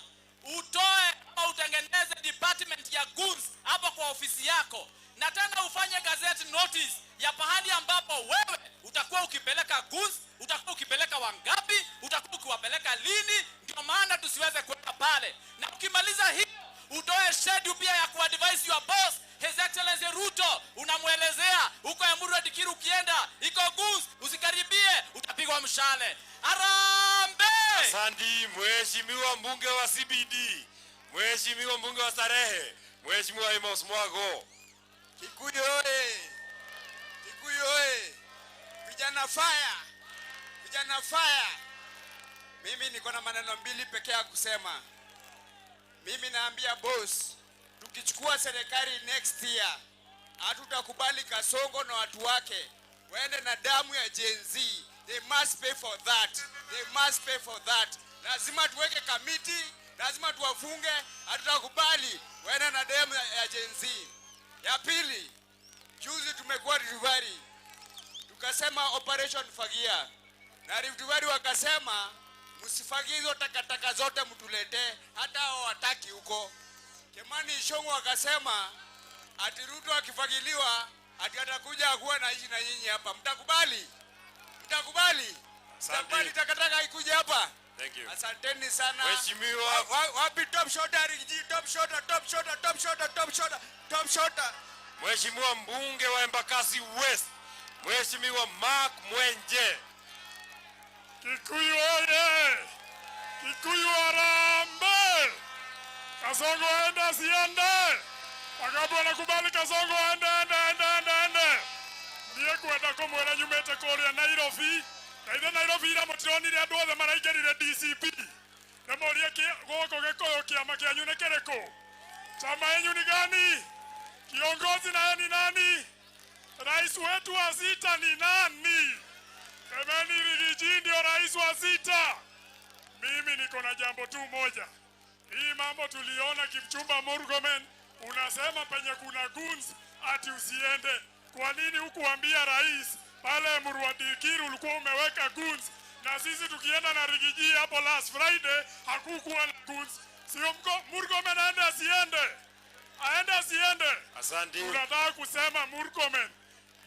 utoe ama utengeneze department ya goons hapo kwa ofisi yako, na tena ufanye gazette notice ya pahali ambapo wewe utakuwa ukipeleka goons, utakuwa ukipeleka wangapi, utakuwa ukiwapeleka lini, ndio maana tusiweze kwenda pale. Na ukimaliza hiyo utoe schedule pia ya kuadvise your boss His Excellency Ruto, unamwelezea huko Emurua Dikirr ukienda iko goons, usikaribie, utapigwa mshale. Harambee! Asante Mheshimiwa mbunge wa CBD, Mheshimiwa mbunge wa Starehe, Mheshimiwa Amos Mwago. Kikuyu oye! Kikuyu oye! Vijana fire! Vijana fire! Mimi niko na maneno mbili pekee ya kusema. Mimi naambia boss, tukichukua serikali next year, hatutakubali Kasongo na watu wake waende na damu ya Gen Z. They must pay for that. They must pay for that. Lazima tuweke kamiti, lazima tuwafunge, hatutakubali waende na damu ya Gen Z. Ya pili, juzi tumekuwa Rift Valley, tukasema Operation Fagia, na Rift Valley wakasema msifagie hizo takataka zote mtuletee, hata hao wataki huko. Kimani Ichung'wah akasema ati Ruto akifagiliwa ati atakuja kuwa naishi na nyinyi hapa. Mtakubali? Mtakubali? Mtakubali takataka ikuje hapa? Thank you. Asanteni sana. Mheshimiwa Wapi top shoulder, Rigiji, top shoulder, top shoulder, top shoulder, top shoulder, top shoulder. Mheshimiwa mbunge wa Embakasi West, Mheshimiwa Mark Mwenje. Kikuyu oye! Kikuyu harambee! Kasongo aende asiende? Wangapi wanakubali Kasongo aende, aende, aende, aende, aende? Niĩ ngwenda kũmwĩra nyumĩte kũrĩa Nairobi, na ithe Nairobi ira mũtironire andũ othe maraingĩrire DCP. Ndĩmũrie gũkũ Gĩkũyũ kĩama kĩanyu nĩ kĩrĩkũ? Chama yenyu ni gani? Kiongozi naye ni nani? Rais wetu wa sita ni nani? Semeni Rigiji ndio rais wa sita. Mimi niko na jambo tu moja. Hii mambo tuliona Kipchumba Murkomen, unasema penye kuna goons ati usiende. Kwa nini hukuambia rais pale Murwadikiri ulikuwa umeweka goons, na sisi tukienda na Rigiji hapo last Friday hakukuwa na goons? Sio Murkomen aende asiende? Aende asiende? Asante. Unataka kusema Murkomen,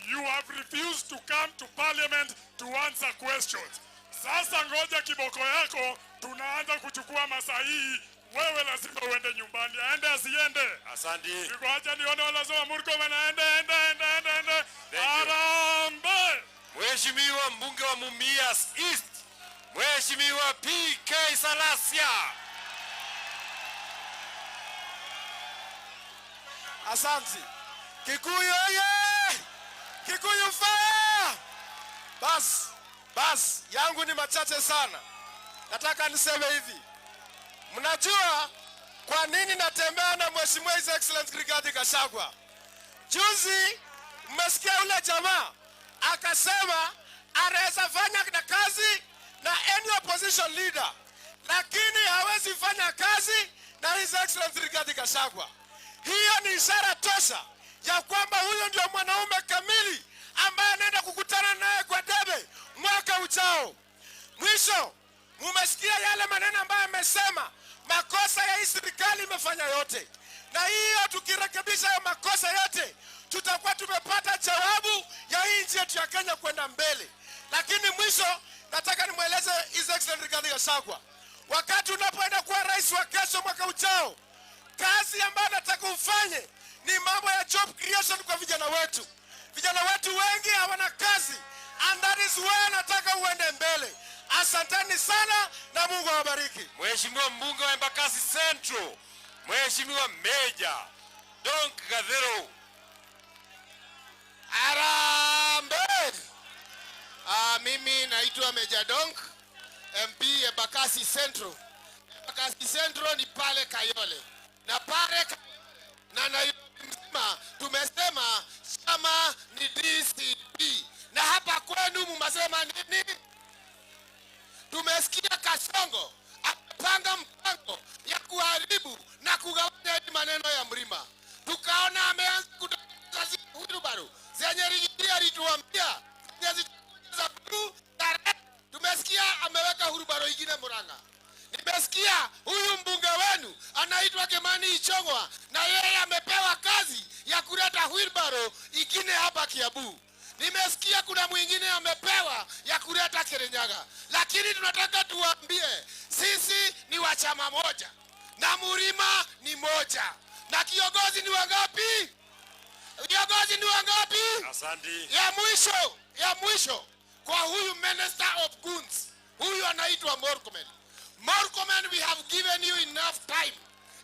you have refused to come to parliament to answer questions. Sasa ngoja kiboko yako, tunaanza kuchukua masahihi. Wewe lazima uende nyumbani. Aende asiende? Asante. Niko nione wala sema Murkomen aende, aende, aende, aende, aende. Harambee! Mheshimiwa mbunge wa Mumias East, Mheshimiwa PK Salasia. Asante. Kikuyu oye! Kikuyu fire! Bas, bas, yangu ni machache sana. Nataka niseme hivi. Mnajua kwa nini natembea na Mheshimiwa His Excellency Rigathi Gachagua? Juzi mmesikia ule jamaa akasema anaweza fanya na kazi na any opposition leader, lakini hawezi fanya kazi na His Excellency Rigathi Gachagua. Hiyo ni ishara tosha ya kwamba huyo ndio mwanaume kamili ambaye anaenda kukutana naye kwa debe mwaka ujao. Mwisho, mumesikia yale maneno ambayo amesema, makosa ya hii serikali imefanya yote. Na hiyo tukirekebisha hayo makosa yote, tutakuwa tumepata jawabu ya hii nchi yetu ya Kenya kwenda mbele. Lakini mwisho, nataka nimweleze His Excellency Rigathi Gachagua, wakati unapoenda kuwa rais wa kesho mwaka ujao, kazi ambayo nataka ufanye ni mambo ya job creation kwa vijana wetu. Vijana wetu wengi hawana kazi, and that is where nataka uende mbele. Asanteni sana na Mungu awabariki. Mheshimiwa mbunge wa Embakasi Central, Mheshimiwa Meja Donk Gathero. Harambee! Mimi naitwa Meja Donk, MP Embakasi Central. Embakasi Central ni pale Kayole. Na pale na Nairobi mzima tumesema chama ni DCP. Na hapa kwenu mumesema nini? Tumesikia Kasongo amepanga mpango ya kuharibu na kugawanya hii maneno ya mlima. Tukaona ameanza kutengeneza zile wheelbarrow zenye Rigiji alituambia zenye zitakuja za blue na red. Tumesikia ameweka wheelbarrow ingine Murang'a. Nimesikia huyu mbunge wenu anaitwa Kimani Ichung'wa, na yeye amepewa kazi ya kuleta wheelbarrow ingine hapa Kiambu. Nimesikia kuna mwingine amepewa ya kuleta Kirinyaga. Lakini tunataka tuwaambie sisi ni wa chama moja na mlima ni moja. Na kiongozi ni wangapi? Viongozi ni wangapi? Asante. Ya mwisho kwa huyu Minister of Goods, huyu anaitwa Murkomen. Murkomen, we have given you enough time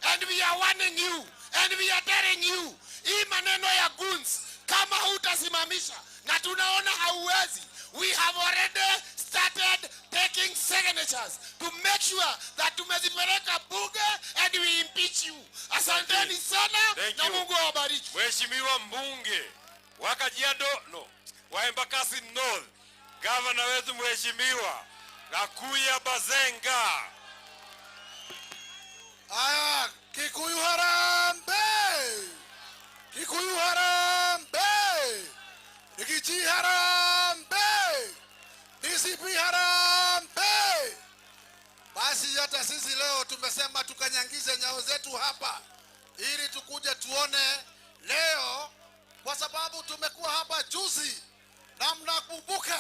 and we are warning you and we are telling you, hii maneno ya goons kama hutasimamisha, na tunaona hauwezi, we have already started taking signatures to make sure that tumezipeleka bunge and we impeach you. Asanteni sana. Thank na you. Mungu awabariki. Mheshimiwa mbunge wa Kajiado, no, wa Embakasi North, gavana wetu Mheshimiwa Gakuya Bazenga. Aya, Kikuyu harambee! Kikuyu harambee! Rigiji harambee! DCP harambee! Basi hata sisi leo tumesema tukanyangize nyao zetu hapa ili tukuje tuone leo, kwa sababu tumekuwa hapa juzi na mnakumbuka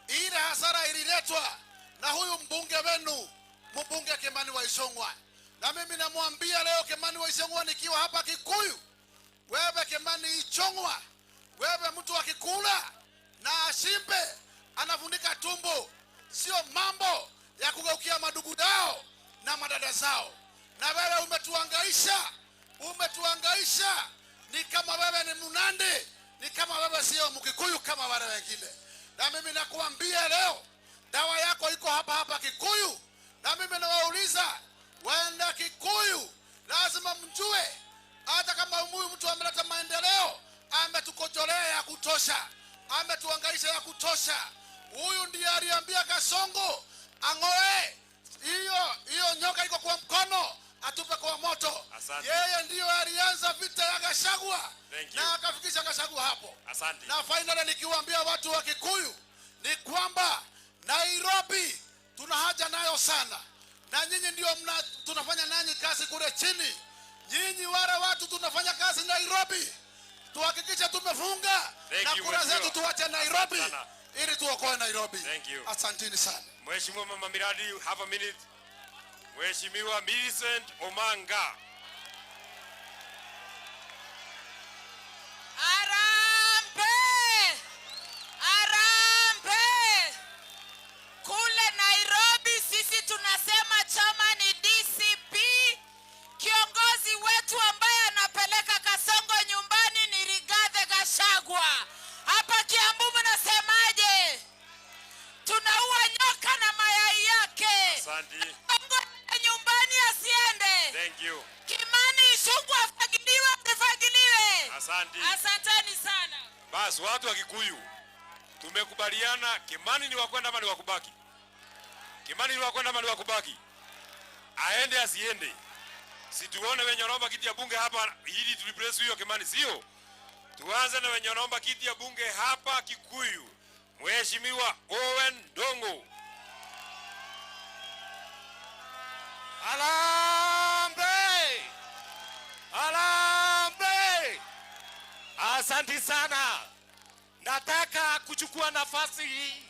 ile hasara ililetwa na huyu mbunge wenu, mbunge Kimani wa Ichung'wah. Na mimi namwambia leo Kimani wa Ichung'wah nikiwa hapa Kikuyu, wewe Kimani Ichung'wah, wewe mtu akikula na ashimbe anafunika tumbo, sio mambo ya kugeukia madugu zao na madada zao. Na wewe umetuhangaisha, umetuhangaisha. Ni kama wewe ni Mnandi, ni kama wewe sio Mkikuyu kama wale wengine. Na mimi nakuambia leo, dawa yako iko hapa hapa Kikuyu. Na mimi nawauliza waenda Kikuyu, lazima mjue hata kama huyu mtu ameleta maendeleo, ametukojolea ya kutosha, ametuhangaisha ya kutosha. Huyu ndiye aliambia Kasongo ang'oe hiyo nyoka iko kwa mkono, atupe kwa moto. Asante. Yeye ndiyo alianza vita ya Gachagua Thank you. na akafikisha Gachagua hapo. Asante. Na finally nikiwaambia watu wa Kikuyu ni kwamba Nairobi tuna haja nayo sana, na nyinyi ndio tunafanya nanyi kazi kule chini. Nyinyi wale watu tunafanya kazi Nairobi, tuhakikishe tumefunga Thank na you, kura Mheshimiwa. zetu tuache Nairobi Asante sana. ili tuokoe Nairobi. Thank you. Asanteni sana. Mheshimiwa Mama Miradi, half a minute. Mheshimiwa Millicent Omanga. Harambee! Harambee! Kule Nairobi sisi tunasema chama ni DCP. Kiongozi wetu ambaye anapeleka Kasongo nyumbani ni Rigathi Gachagua. Hapa Kiambu mnasemaje? Tunaua nyoka na mayai yake. Asante. Kasongo nyumbani asiende. Thank you. Kimani Ichung'wah afagiliwe asifagiliwe? Asante. Asanteni sana. Bas, watu wa Kikuyu tumekubaliana Kimani ni wa kwenda ama ni wa kubaki? Kimani ni wa kwenda ama ni wa kubaki? Aende asiende? Si tuone wenye wanaomba kiti ya bunge hapa ili tureplace huyo Kimani, sio? Tuanze na wenye wanaomba kiti ya bunge hapa Kikuyu. Mheshimiwa Owen Dongo. Harambee! Harambee! Asante sana. Nataka kuchukua nafasi hii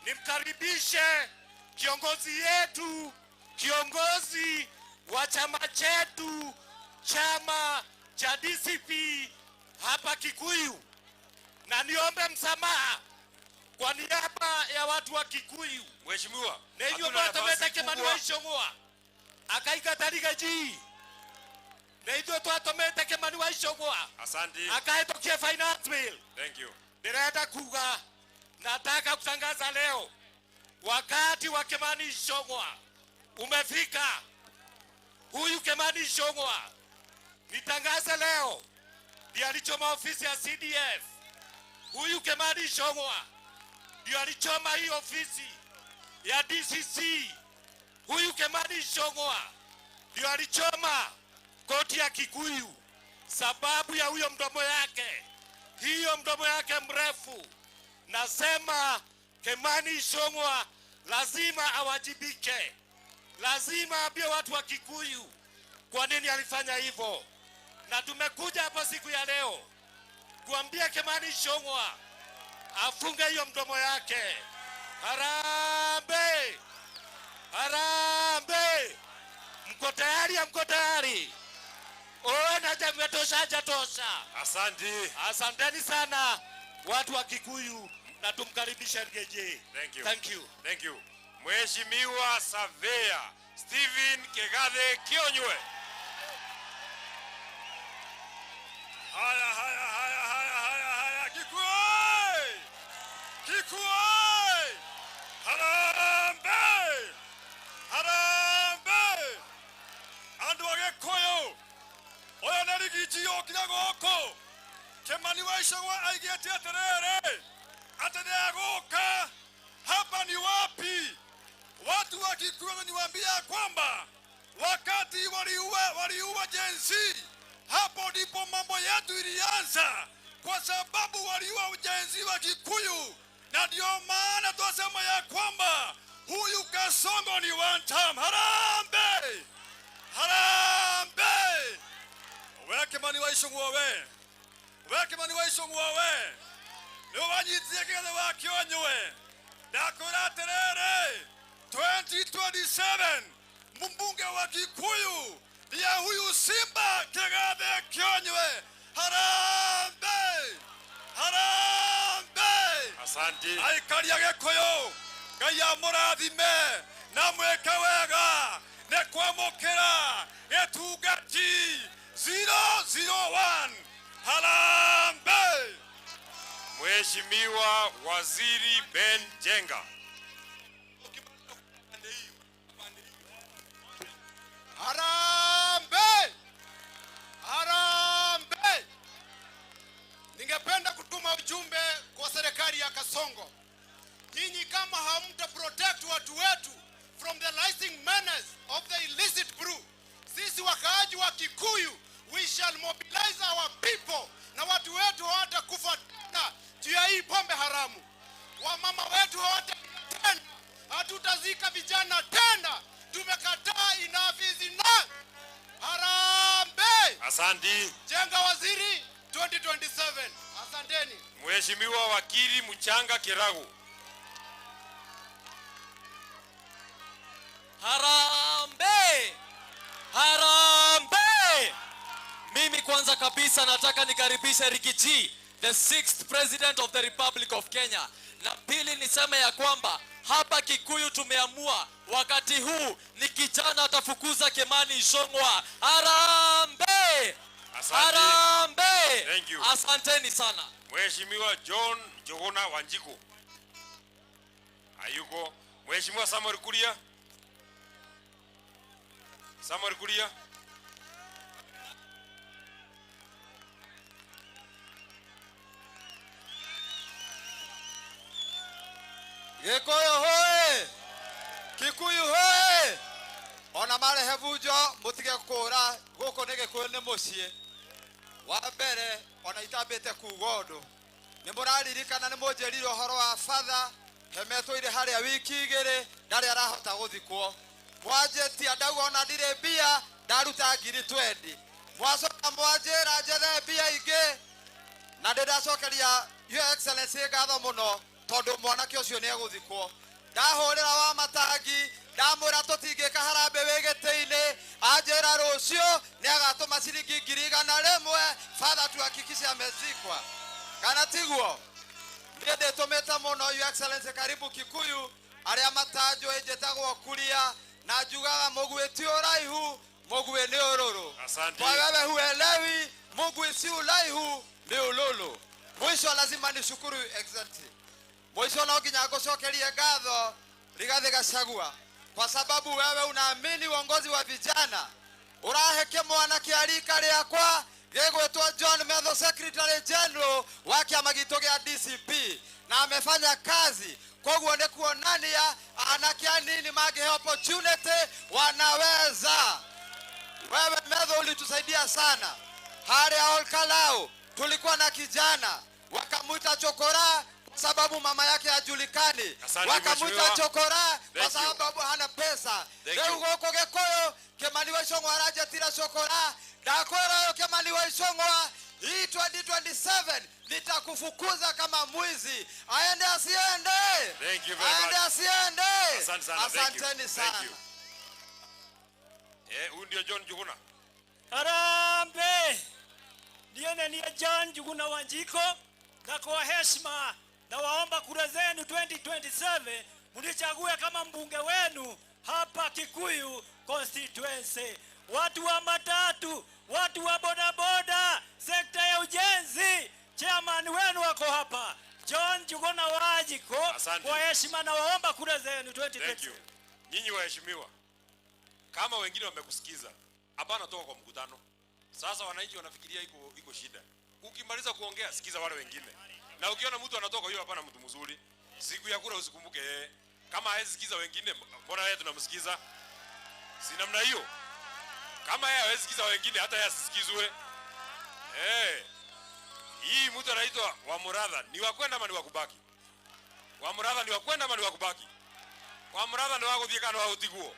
nimkaribishe kiongozi yetu, kiongozi wa chama chetu, chama cha DCP hapa Kikuyu, na niombe msamaha kwa niaba ya watu wa Kikuyu. Mheshimiwa, Neinyuĩ hatuna nafasi mwatũmĩte Kimani kubwa. wa Ichung'wah akaingata Riggy na ithuĩ twatũmĩte Kimani wa Ichung'wah Asante. akahĩtũkie finance bill. Thank you. Ndĩrenda kuga, nataka kutangaza leo wakati wa Kimani Ichung'wah umefika. Huyu Kimani Ichung'wah nitangaze leo ndiye alichoma ofisi ya CDF. Huyu Kimani Ichung'wah ndio alichoma hii ofisi ya DCC. Huyu Kimani Ichung'wah ndio alichoma koti ya Kikuyu sababu ya huyo mdomo yake, hiyo mdomo yake mrefu. Nasema Kimani Ichung'wah lazima awajibike, lazima aambie watu wa Kikuyu kwa nini alifanya hivyo. Na tumekuja hapa siku ya leo kuambia Kimani Ichung'wah afunge hiyo mdomo yake. Harambee! Harambee! Mko tayari? Mko tayari? Owen hajametosha, hajatosha. Asante. Asanteni sana watu wa Kikuyu na tumkaribishe Riggy. Thank you. Thank you. Thank you. Mheshimiwa Savea Stephen Kegathe Kionywe. Haya, haya, haya, haya, haya, haya. Kikuyu! Kikuyu! Harambee! Harambee! Andu a Gikuyu! Ũyũ nĩ Riggy yokire gũkũ. Kimani wa Ichung'wah aigĩte atĩrĩrĩ, atĩ nĩegũka. Hapa ni wapi? Watu wa Kikuyu niwaambia kwamba wakati waliua Gen Z, hapo ndipo mambo yetu ilianza, kwa sababu waliua Gen Z wa Kikuyu, na ndio maana twasema ya kwamba huyu Kasongo ni one time. Harambee! Harambee! We Kimani wa Ichung'wah we, we Kimani wa Ichung'wah we, nĩ wanyitire Kĩgathe wa Kĩonywe. Ndakwĩra atĩrĩrĩ, 2027 mbunge wa Kikuyu ndiye huyu Simba Kigathe Kionywe. Harambee! Harambee! Asante. Aikari a Gikuyu, Ngai amũrathime na mwĩke wega nĩ kwamũkĩra gĩtungati 001. Harambee! Mheshimiwa Waziri Ben Jenga. Harambee! Harambee! Ningependa kutuma ujumbe kwa serikali ya Kasongo. Nyinyi kama hamta protect watu wetu from the rising menace of the illicit brew, sisi wakaaji wa Kikuyu, we shall mobilize our people, na watu wetu hawatakufa tena juu ya hii pombe haramu. Wamama wetu hawatalia tena, hatutazika vijana tena. Tumekataa, enough is enough. Harambee! Asante. Jenga Waziri 2027. Asanteni. Mheshimiwa Wakili Muchanga Kiragu. Harambee! Harambee! Mimi kwanza kabisa nataka nikaribishe Riggy G, the sixth president of the Republic of Kenya. Na pili niseme ya kwamba hapa Kikuyu tumeamua wakati huu ni kijana atafukuza Kimani Ichung'wah. Harambee! Asante. Harambee! Thank you. Asanteni sana. Mheshimiwa John Njuguna Wanjiku. Hayuko. Mheshimiwa Samuel Kuria. Samuel Kuria. Gikuyu hoe! Kikuyu hoe! Ona marehe bunjo mutige kura guku ni Gikuyu ni mucii. Wa mbere ona itambite kuga undu ni muraririkana ni munjirire uhoro wa batha hemetwire haria wiki igiri ndari arahota guthikwo. Mwanjitia ndauga ona ndirĩ mbia ndaruta ngiri 20. Mwacoka mwanjĩra njethe mbia ingĩ na ndĩracokeria Your Excellency ngatho mũno tondũ mwanake ũcio nĩ egũthikwo. Ndahũrĩra wa matangi ndamwĩra tũtingĩka harambĩ wĩ gĩtĩ-inĩ, anjĩra rũciũ nĩ agatũma ciringi 100,000 father tuhakikishe amezikwa. Kana tiguo? Niĩ ndĩtũmĩte mũno Your Excellency, karibu Kikuyu. Arĩa matanjũĩ njĩtagwo Kuria na njugaga mũguĩ ti ũraihu, mũguĩ nĩ ũrũrũ. Asante. Kwa wewe huelewi, mũguĩ si ũraihu ni ũrũrũ. Mwisho lazima nishukuru Excellency. Mwisho no nginya ngũcokerie ngatho Rigathi Gachagua kwa sababu wewe unaamini uongozi wa vijana. Ũrahe kĩmwana kĩa rika rĩakwa gĩgwĩtwo John Methu, Secretary General wa kĩama gitũ gĩa DCP, na amefanya kazi. Koguo nĩ kuonania anake anini mangĩhe opportunity wanaweza. Wewe Methu ulitusaidia sana. Harĩa Olkalau tulikuwa na kijana wakamuita chokora kwa sababu mama yake hajulikani. Asante, Wakamuita mheshimiwa. chokora kwa Thank you. sababu hana pesa. Thank Rĩu you. gũkũ Gĩkũyũ Kimani wa Ichung'wah aranjĩtire chokora. Ndakwĩra ũyũ Kimani wa Ichung'wah, hii 2027 nitakufukuza kama mwizi. Aende asiende? Thank you very Aende much. asiende? Asante sana. Thank you. Asanteni Thank sana. you. Huyu ndio John Njuguna. Harambee! Nione ni John Njuguna Wanjiko, na kwa heshima na waomba kura zenu 2027 mnichague kama mbunge wenu hapa Kikuyu constituency. Watu wa matatu, watu wa bodaboda, sekta ya ujenzi, chairman wenu wako hapa John Njuguna Wanjiko. Asante. Kwa heshima na waomba kura zenu 2027. Thank you. Nyinyi waheshimiwa, kama wengine wamekusikiza, hapana toka kwa mkutano. Sasa wananchi wanafikiria iko shida. Ukimaliza kuongea sikiza wale wengine. Na ukiona mtu anatoka hiyo hapana mtu mzuri. Siku ya kura usikumbuke yeye. Kama hawezi sikiza wengine, mbona yeye tunamsikiza? Si namna hiyo. Kama yeye hawezi sikiza wengine, hata yeye asisikizwe. Hii mtu anaitwa Wamuratha, ni wa kwenda ama ni wa kubaki? Wamuratha ni wa kwenda ama ni wa kubaki? Wamuratha ni wa gũthiĩ kana wa gũtigwo?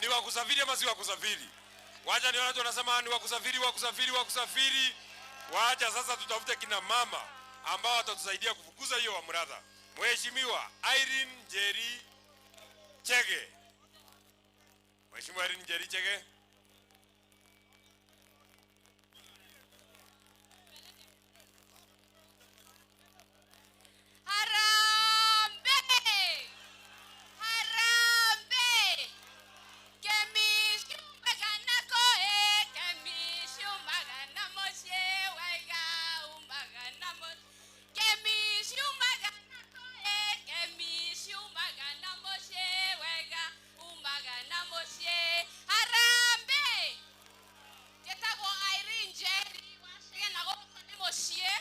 Ni wa kusafiri ama si wa kusafiri? Wacha nione watu wanasema ni wa kusafiri, wa kusafiri, wa kusafiri. Wacha sasa tutafute kina mama ambao watatusaidia kufukuza hiyo Wamuratha. Mheshimiwa Irene Njeri Chege. Mheshimiwa Irene Njeri Chege. Harambee! Harambee! Kemishumagana koe, kemishumagana moshe, waiga umagana moshe. Kemishumagana koe, kemishumagana moshe, waiga umagana moshe. Harambee! Njĩtagwo Irene Njeri wa Chege na gũkũ nĩ mũciĩ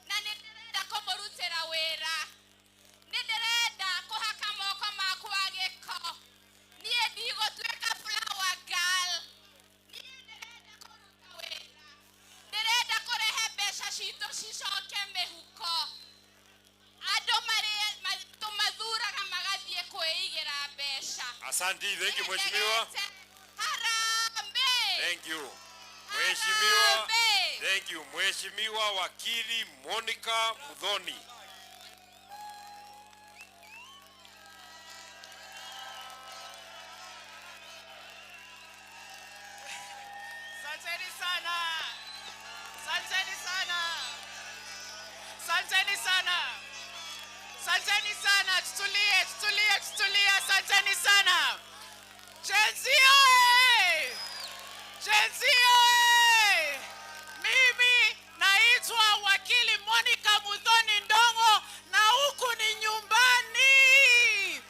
na nĩ ndĩrenda kũmũrutĩra wĩra. Nĩ ndĩrenda kũhaka moko makwa gĩko. Niĩ ndigũtuĩka flower girl. Niĩ ndĩrenda kũruta wĩra. Ndĩrenda kũrehe mbeca citũ cicoke mĩhuko. Andũ marĩa tũmathuraga magathiĩ kwĩigĩra mbeca. Asante, thank you Mheshimiwa. Harambee! Thank you. Mheshimiwa, thank you. Mheshimiwa Wakili Monica Muthoni. Asanteni sana. Asanteni sana. Asanteni sana. Asanteni sana. Tutulie, tutulie, tutulie. Asanteni sana. Gen Z oye! Gen Z oye! Mimi naitwa Wakili Monica Muthoni Ndongo na huku ni nyumbani.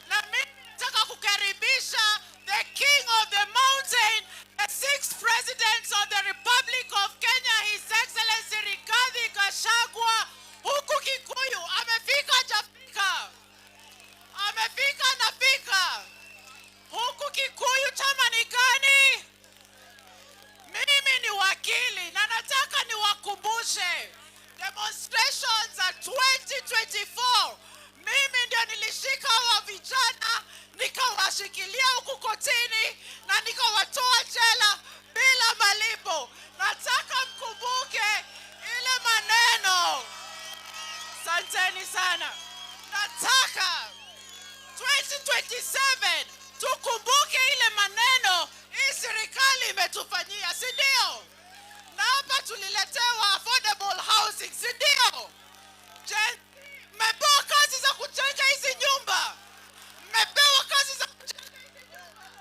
Na mimi nataka kukaribisha the King of the Mountain, the sixth President of the Republic of Kenya, His Excellency Rigathi Gachagua, huku Kikuyu. Amefika hajafika? Amefika nafika. Huku Kikuyu chama ni gani? Mimi ni wakili na nataka niwakumbushe demonstrations za 2024. Mimi ndio nilishika wa vijana nikawashikilia huku kotini na nikawatoa jela bila malipo. Nataka mkumbuke ile maneno. Asanteni sana. Nataka 2027 tukumbuke ile maneno hii serikali imetufanyia, si ndio? Na hapa tuliletewa affordable housing, si ndio? Mmepewa kazi za kujenga hizi nyumba. Mmepewa kazi za kujenga hizi nyumba.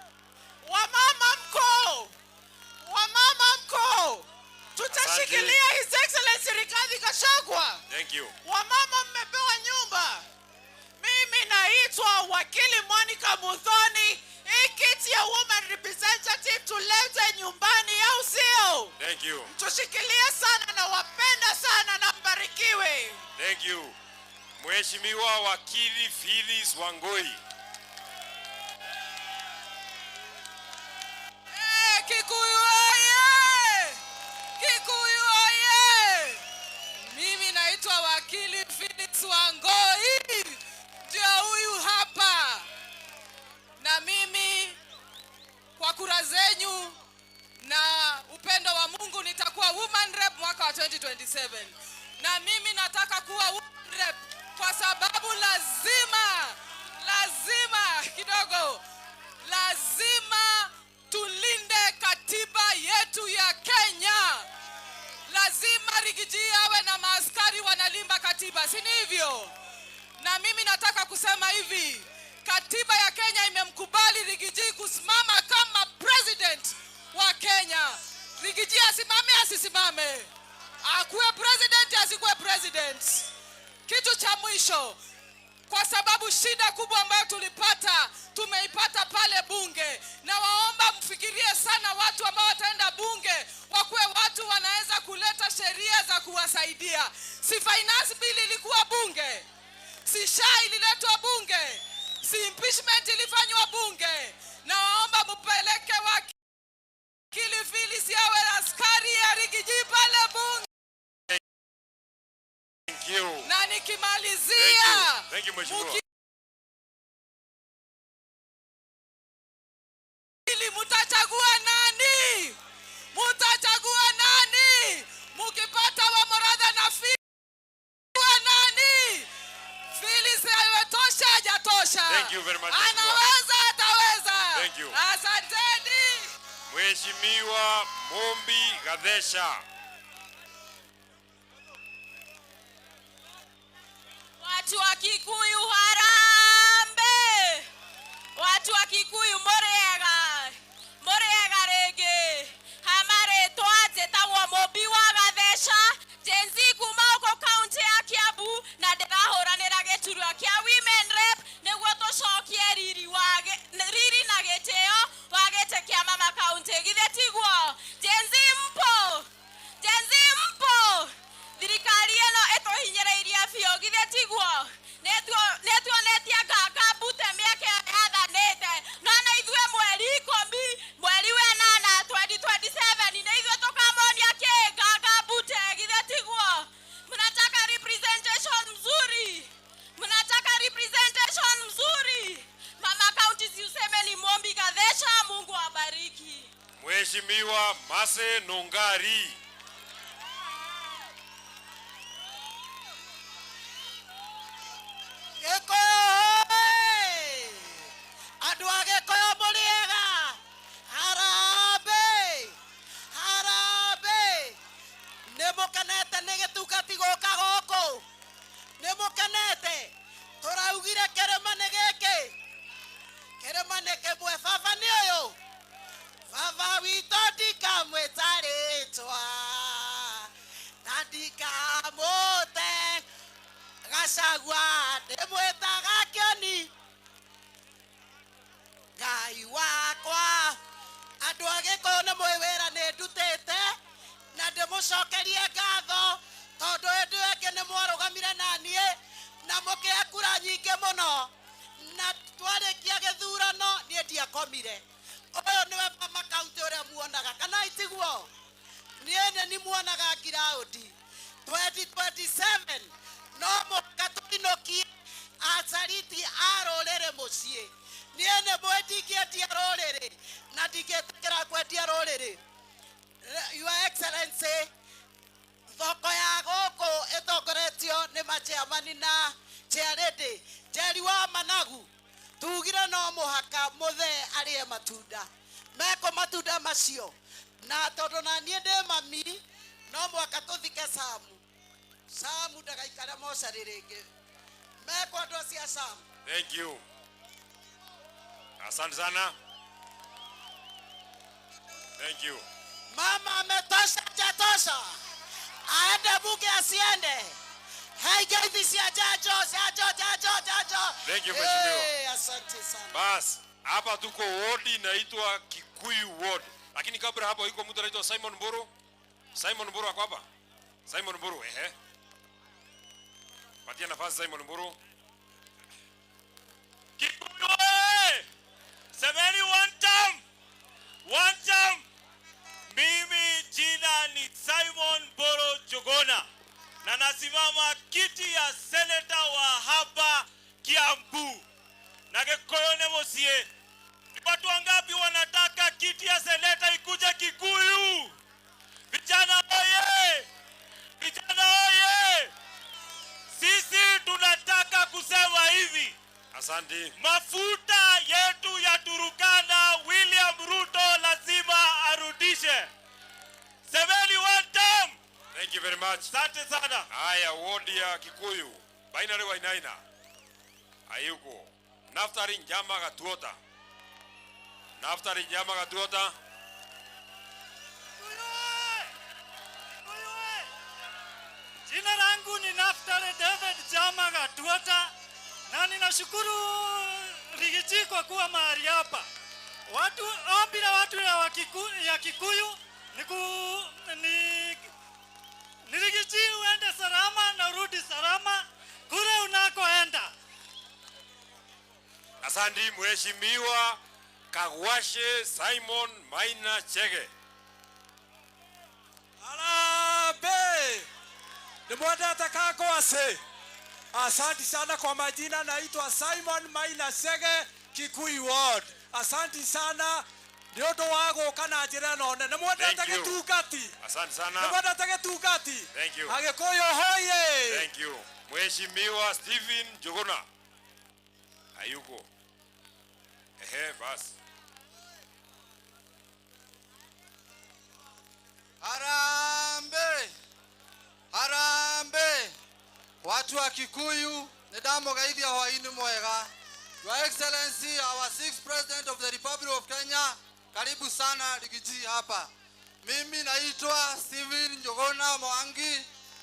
Wamama mko. Wamama mko. Tutashikilia His Excellency Rigathi Gachagua. Thank you. Wamama mmepewa nyumba. Mimi naitwa Wakili Monica Muthoni. Hii kiti ya woman representative tulete nyumbani, au sio? Thank you. Tushikilie sana na wapenda sana na mbarikiwe. Thank you. Mheshimiwa Wakili Phyllis Wangui. Kikuyu oye! Kikuyu oye! Mimi naitwa Wakili Phyllis Wangui. Ndio huyu hapa. Na mimi kwa kura zenyu na upendo wa Mungu nitakuwa woman rep mwaka wa 2027. Na mimi nataka kuwa woman rep kwa sababu lazima kidogo, lazima tulinde katiba yetu ya Kenya. Lazima Rigiji awe na maaskari wanalinda katiba, si hivyo? Na mimi nataka kusema hivi, katiba ya Kenya imemkubali Rigiji kusimama kama president wa Kenya. Rigiji asimame asisimame? Akuwe president asikuwe president? Kitu cha mwisho, kwa sababu shida kubwa ambayo tulipata, tumeipata pale bunge. Na waomba mfikirie sana watu ambao wataenda bunge, wakuwe watu wanaweza kuleta sheria za kuwasaidia. Si finance bill ilikuwa bunge? Si SHA ililetwa bunge? Si impeachment ilifanywa bunge? Na waomba mpeleke Wakili Phyllis awe askari ya Rigiji pale bunge. Thank you. Na nikimalizia, Thank you, Mheshimiwa. Ili mutachagua nani? Mutachagua nani? Mukipata wa Moradha na Phyllis nani? Phyllis ametosha hajatosha? Thank you very much, Mheshimiwa. Anaweza Mheshimiwa Mumbi Gathesha. Watu wa Kikuyu harambe. Watu wa Kikuyu muriega. Muriega ringi. Hamaritwa njĩtagwo Mumbi wa Gathesha. Gen Z kuma gũkũ kaunti ya Kiambu na ndĩrahũranĩra gĩturwa kĩa Women Rep nĩguo tũcokie riri wa riri na gĩtĩo wa gĩtĩ kĩa mama kaunti. Githĩ tiguo? Gen Z mpo? Gen Z mpo? Thirikari ĩno ĩtũhinyĩrĩirie biũ, githĩ tiguo? Nĩtuonetie nganga mbute mĩaka ĩyo yathanĩte, no na ithuĩ mweri 10 mweri wa 8 2027 nĩ ithuĩ tũkamonia kĩ nganga mbute, githĩ tiguo? Mnataka representation mzuri, mnataka representation mzuri. Mama kaunti, si useme ni Mumbi Gathesha. Mungu awabariki. Mheshimiwa Mase Nungari. Gĩkũyũ hoĩ! Andũ a Gĩkũyũ mũrĩega? Harambee! Harambee! Nĩ mũkenete nĩ gĩtungati gũka gũkũ? Nĩ mũkenete? Tũraugire kĩrĩma nĩ gĩkĩ, kĩrĩma nĩ kĩmwe. Baba nĩ ũyũ, baba witũ ndikamwĩta rĩtwa na ndikamũte Gachagua, ndĩmwĩtaga Kĩoni. Ngai wakwa, andũ a Gĩkũyũ nĩ mũĩ wĩra nĩ ndutĩte na ndĩmũcokerie ngatho tondũ hĩndĩ ĩyo ĩngĩ nĩ mwarũgamire na niĩ na mũkĩhe kura nyingĩ mũno, na twarĩkia gĩthurano niĩ ndiakomire. Ũyũ nĩwe mama kaunti ũrĩa muonaga, kana itiguo? Niĩ nĩ ni muonaga ngiraũndi 2027 no mũhaka tũinũkie acariti a rũrĩrĩ mũciĩ. Niĩ nĩ mũĩ ndingĩendia rũrĩrĩ na ndingĩtĩkĩra kwendia rũrĩrĩ. Your Excellency, thoko ya gũkũ ĩtongoretio nĩ machairman na chairlady. Njeri wa Managu tugire no mũhaka mũthee arĩe matunda meko matunda macio, na tondũ na niĩ ndĩ mami no mũhaka tũthike Samu. Samu ndagaikare mocarĩ rĩngĩ. Meko andũ acio a Samu. Thank you. Asante sana. Thank you. Mama ametosha, hajatosha? Aende bunge asiende? Hey, geithi cia jajo, jajo, jajo, jajo. Thank you, mheshimiwa. Hey, asante sana. Bas, hapa tuko ward inaitwa Kikuyu ward. Lakini kabla hapo yuko mtu anaitwa Simon Mburu. Simon Mburu ako hapa? Simon Mburu, ehe. Patia nafasi Simon Mburu. Kikuyu oye! Semeni one time. One time. Mimi jina ni Simon Mburu Njuguna na nasimama kiti ya seneta wa hapa Kiambu. Na Gikuyu ni muciĩ. Ni watu wangapi wanataka kiti ya seneta ikuje Kikuyu? Vijana oye! Vijana oye! Sisi tunataka kusema hivi. Asante. Mafuta yetu ya Turukana, William Ruto lazima arudishe. Semeni one time. Thank you very much. Asante sana. Haya, ward ya Kikuyu. Binary Wainaina. Hayuko. Naftari Njama Gatuota. Naftari Njama Gatuota. Jina langu ni Naftali David Jama Gatuota na ninashukuru Rigiji kwa kuwa mahali hapa. Watu ombi la watu ya Kikuyu ni Rigiji uende salama na urudi salama kule unakoenda. Asante Mheshimiwa Kagwashe Simon Maina Chege. Harambee! Nimwendete Kagwashe. Asante sana kwa majina, naitwa Simon Maina Chege, Kikuyu Ward. Asante sana nĩ ũndũ wa gũka na njĩra ĩno nene. Nĩmwendete Thank you. gĩtungati. Asante sana. Nĩmwendete gĩtungati. Thank you. Agĩkũyũ hoye. Thank you. Mheshimiwa Stephen Njuguna. Hayuko. Ehe, basi. Harambee! Harambee! Watu wa Kikuyu nĩndamũgeithia hwaĩ-inĩ mwega. Your Excellency, our sixth President of the Republic of Kenya, karibu sana Riggy G hapa. Mimi naitwa Steven Njuguna Mwangi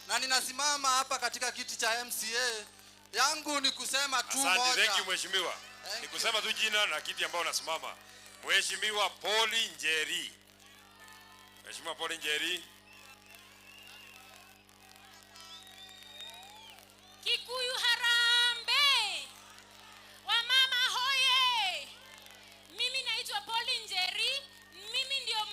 na ninasimama hapa katika kiti cha MCA. Yangu ni kusema tu Asante, moja. thank you mheshimiwa. Ni kusema tu jina na kiti ambao unasimama. Mheshimiwa Paul Njeri. Mheshimiwa Paul Njeri. Kikuyu harambee! Wamama hoye! Mimi naitwa Pauline Njeri. Mimi ndio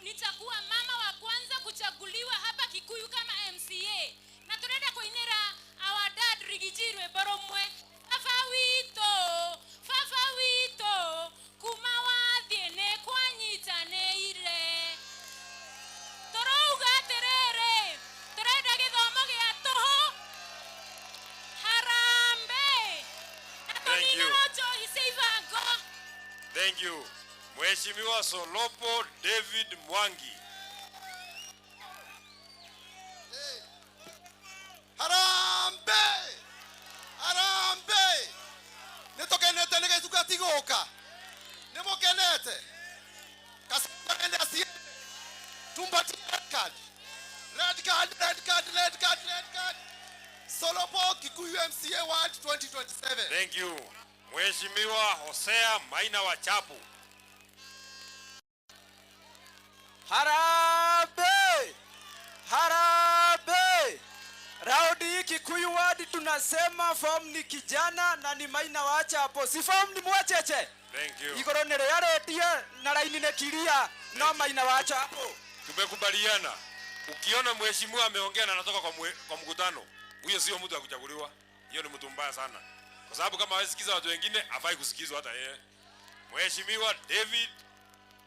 nitakuwa mama wa kwanza kuchaguliwa hapa Kikuyu kama MCA. Na tunaenda kuinira our dad Riggy G rwĩmbo rũmwe. Baba witũ, baba witũ, kuma wathiĩ nĩ kwanyitanĩire. Tũrauga atĩrĩrĩ, tũrenda gĩthomo gĩa tũhũ. Harambee! Na Thank you. tũninĩrwo njohi cia ibango. Thank you. Mheshimiwa Solopo David Mwangi. Harambee! Harambee! Nĩtũkenete nĩ gĩtungati gũka. Nĩmũkenete? Kasongo asiende. Tumpatie red card. Red card, red card, red card, red card. Solopo Kikuyu MCA Ward 2027. Thank you. Mheshimiwa Hosea Maina wa Chapu. Harambee! Harambee! Raundi hii Kikuyu Ward tunasema form ni kijana na ni Maina wa Chapo. Si form ni mwacheche. Thank you. Igoro nĩ rĩarĩtie na raini nĩ kiria no Maina wa Chapo. Tumekubaliana. Ukiona mheshimiwa ameongea na anatoka kwa mkutano, huyo sio mtu wa kuchaguliwa. Hiyo ni mtu mbaya sana. Kwa sababu kama hawezi sikiza watu wengine, hafai kusikizwa hata yeye. Mheshimiwa David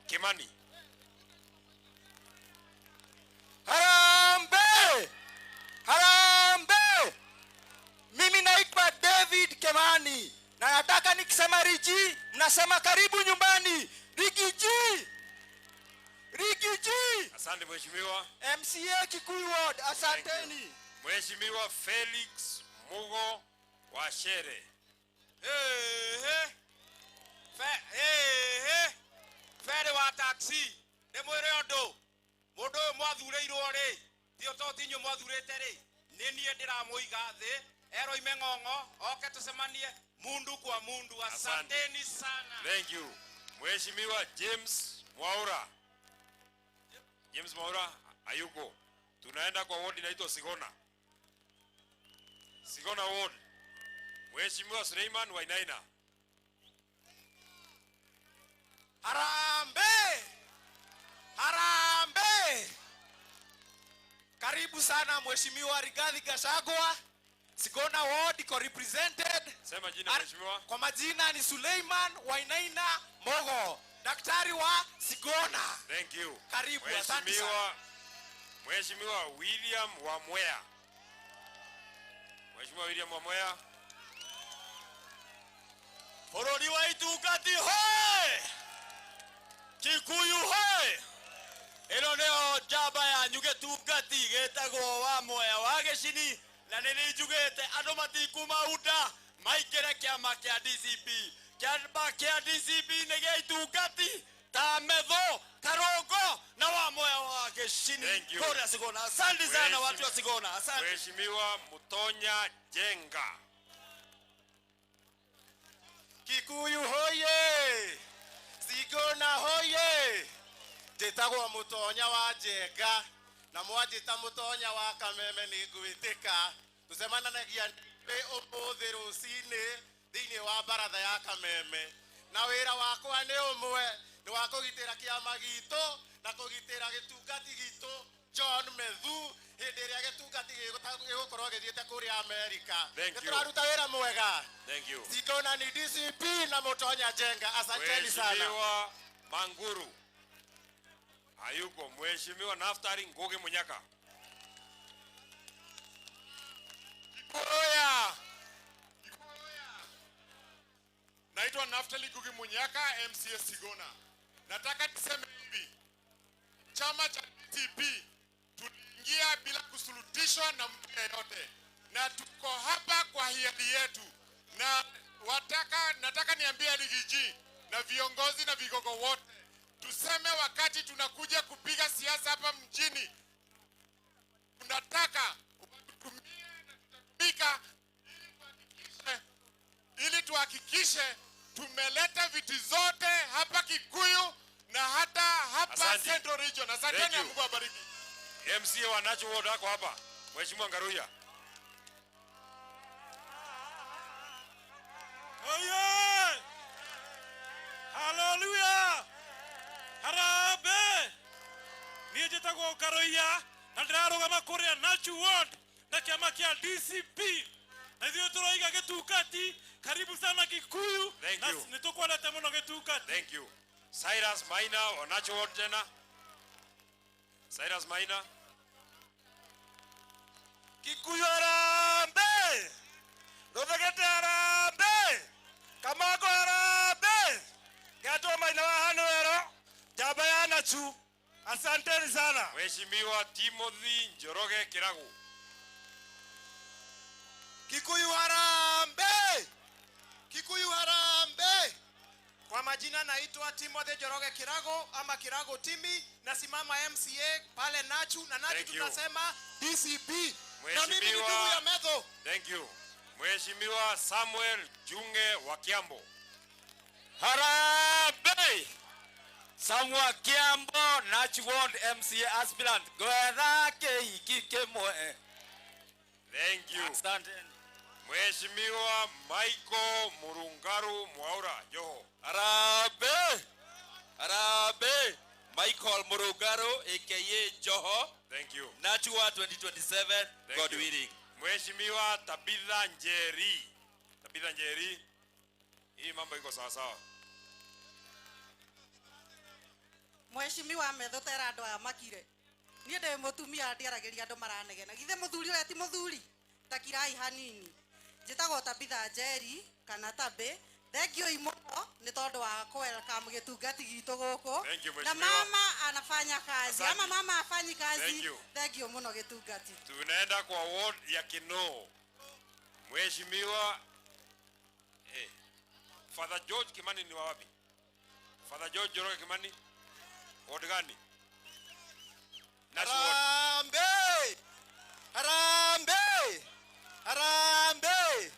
Kimani. Harambee! Harambee! Mimi naitwa David Kimani na nataka nikisema Riggy mnasema karibu nyumbani. Riggy G! Riggy G! Asante mheshimiwa. MCA Kikuyu Ward, asanteni. Mheshimiwa Felix Mugo wa Shere. Hey, hey, hey. Fere wa taxi ndĩmwĩre ũndũ mũndũ ũyũ mwathurĩirwo rĩ tio to ti inyuĩ mwathurĩte rĩ nĩ niĩ ndĩramũiga thĩ eroime ng'ong'o oke tũcemanie mundu kwa mundu. Asanteni sana. Thank you. Mheshimiwa James Mwaura. James Mwaura hayuko. Tunaenda kwa ward inaitwa Sigona. Sigona ward. Mheshimiwa Suleiman Wainaina. Harambee! Harambee! Karibu sana Mheshimiwa Rigathi Gachagua. Sigona ward iko represented. Sema jina mheshimiwa. Kwa majina ni Suleiman Wainaina Mogo, daktari wa Sigona. Thank you. Karibu, asante sana. Mheshimiwa William Wamwea. Mheshimiwa William Wamwea. Bũrũri wa itungati hoe! Kikuyu hoe! Ĩno nĩyo njamba yanyu gĩtungati gĩtagwo Wamwea wa Gĩcini na nĩ njugĩte andũ matikuma unda maingĩre kĩama kĩa DCP. Kĩama kĩa DCP nĩ gĩa itungati ta Metho, Karungo na Wamwea wa Gĩcini Thank you. kũrĩa Sigona. Asante sana watu wa Sigona. Asante. Mheshimiwa Mutonya Jenga. Kikuyu hoye! Sigona hoye! Njĩtagwo Mũtonya wa Njenga na mwanjĩta Mũtonya wa Kameme nĩ ngwĩtĩka. Tũcemananagia ithuĩ ũmũthĩ rũcinĩ thĩinĩ wa baratha ya Kameme na wĩra wakwa nĩ ũmwe, nĩ wa kũgitĩra kĩama gitũ na kũgitĩra gĩtungati gitũ John Methu hĩndĩ ĩrĩa gĩtungati gĩgũkorwo gĩthiĩte kũrĩa Amerika. Thank you. Nĩ tũraruta wĩra mwega. Thank you. Sigona ni DCP na Mutonya Jenga. Asanteni sana. Mheshimiwa Manguru hayuko. Mheshimiwa Naftali Ngugi Munyaka. Oya. Naitwa Naftali Ngugi Munyaka, MCA Sigona. Nataka niseme hivi. Chama cha DCP tuliingia bila kusulutishwa na mtu yeyote, na tuko hapa kwa hiari yetu, na nataka niambie Riggy G na viongozi na vigogo wote, tuseme wakati tunakuja kupiga siasa hapa mjini, tunataka tutumie na tutatumika ili tuhakikishe tumeleta viti zote hapa Kikuyu na hata hapa Asante. Central Region. Asanteni Thank na you. Mungu awabariki. MCA wa Nachu Ward ako hapa. Mheshimiwa Ngaruya. Oye! Haleluya! Harambee! Niĩ njĩtagwo Ngaruiya na ndĩrarũgama kũrĩa Nachu Ward na kĩama kĩa DCP, na ithuĩ tũroiga gĩtungati karibu sana Kikuyu. Thank Na you. nĩ tũkwendete mũno gĩtungati. Thank you. Cyrus Maina wa Nachu Ward tena. Cyrus Maina. Kikuyu harambee! Ruthegete harambee! Kamango harambee! Ngetwo Maina wa Hanuero, njamba ya Nachu. Asanteni sana. Mheshimiwa Timothy Njoroge Kiragu. Kikuyu harambee! Kikuyu harambee! Kwa majina naitwa Timothy Njoroge Kirago ama Kirago Timi, nasimama MCA pale Nachu na Nachu Thank you. tunasema DCP. Na mimi ni Mheshimiwa- ndugu ya Metho. Thank you. Mheshimiwa Samuel Junge wa Kiambo. Harambee! Samuel Kiambo, Nachu Ward MCA aspirant. Gwetha kĩhiki kĩmwe. Thank you. Asante. Mheshimiwa Michael Murungaru Mwaura Joho. Harambee! Harambee! Michael Murungaru aka Joho. Thank you. Nachu Ward 2027, Thank God you. willing. Mheshimiwa Tabitha Njeri. Tabitha Njeri. Hii mambo iko sawa sawa. Mheshimiwa Metho tera andũ aya makire. Niĩ ndĩ mũtumia ndiaragĩria andũ maranegena. Githĩ mũthuri ũrĩa ti mũthuri? Ta kirai hanini. Njĩtagwo Tabitha Njeri kana Tabĩ. Thank you mũno nĩ tondũ wa welcome gĩtungati gitũ gũkũ. Thank you, Na Mheshimiwa. mama anafanya kazi. Asante. Ama mama afanyi kazi. Thank you. Thank you mũno gĩtungati. Tunaenda kwa ward ya Kinoo. Mheshimiwa Father George Kimani ni wa wapi? Father George Njoroge Kimani? Ward gani? Nachu Ward. Harambee! Harambee! Harambee!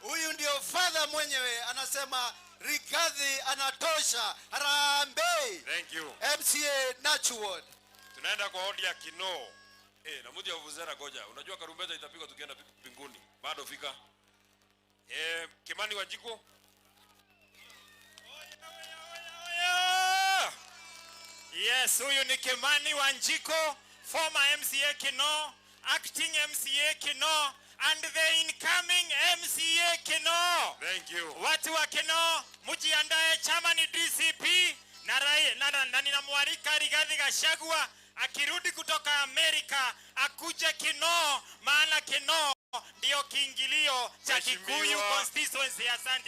Huyu ndio father mwenyewe anasema Rigathi anatosha. Harambee! Thank you. MCA Nachu Ward. Tunaenda kwa ward ya Kinoo. Na mtu ya vuvuzela goja. Unajua karumbeta itapigwa tukienda mbinguni. Bado fika. Kimani Wanjiku. Yes, huyu ni Kimani Wanjiku, former MCA Kinoo, acting MCA Kinoo, and the incoming MCA Kinoo. Thank you. Watu wa Kinoo, mjiandae, chama ni DCP na ninamwalika Rigathi Gachagua akirudi kutoka Amerika akuje Kinoo, maana Kinoo ndio kiingilio cha Kikuyu Mheshimiwa constituency. Asante.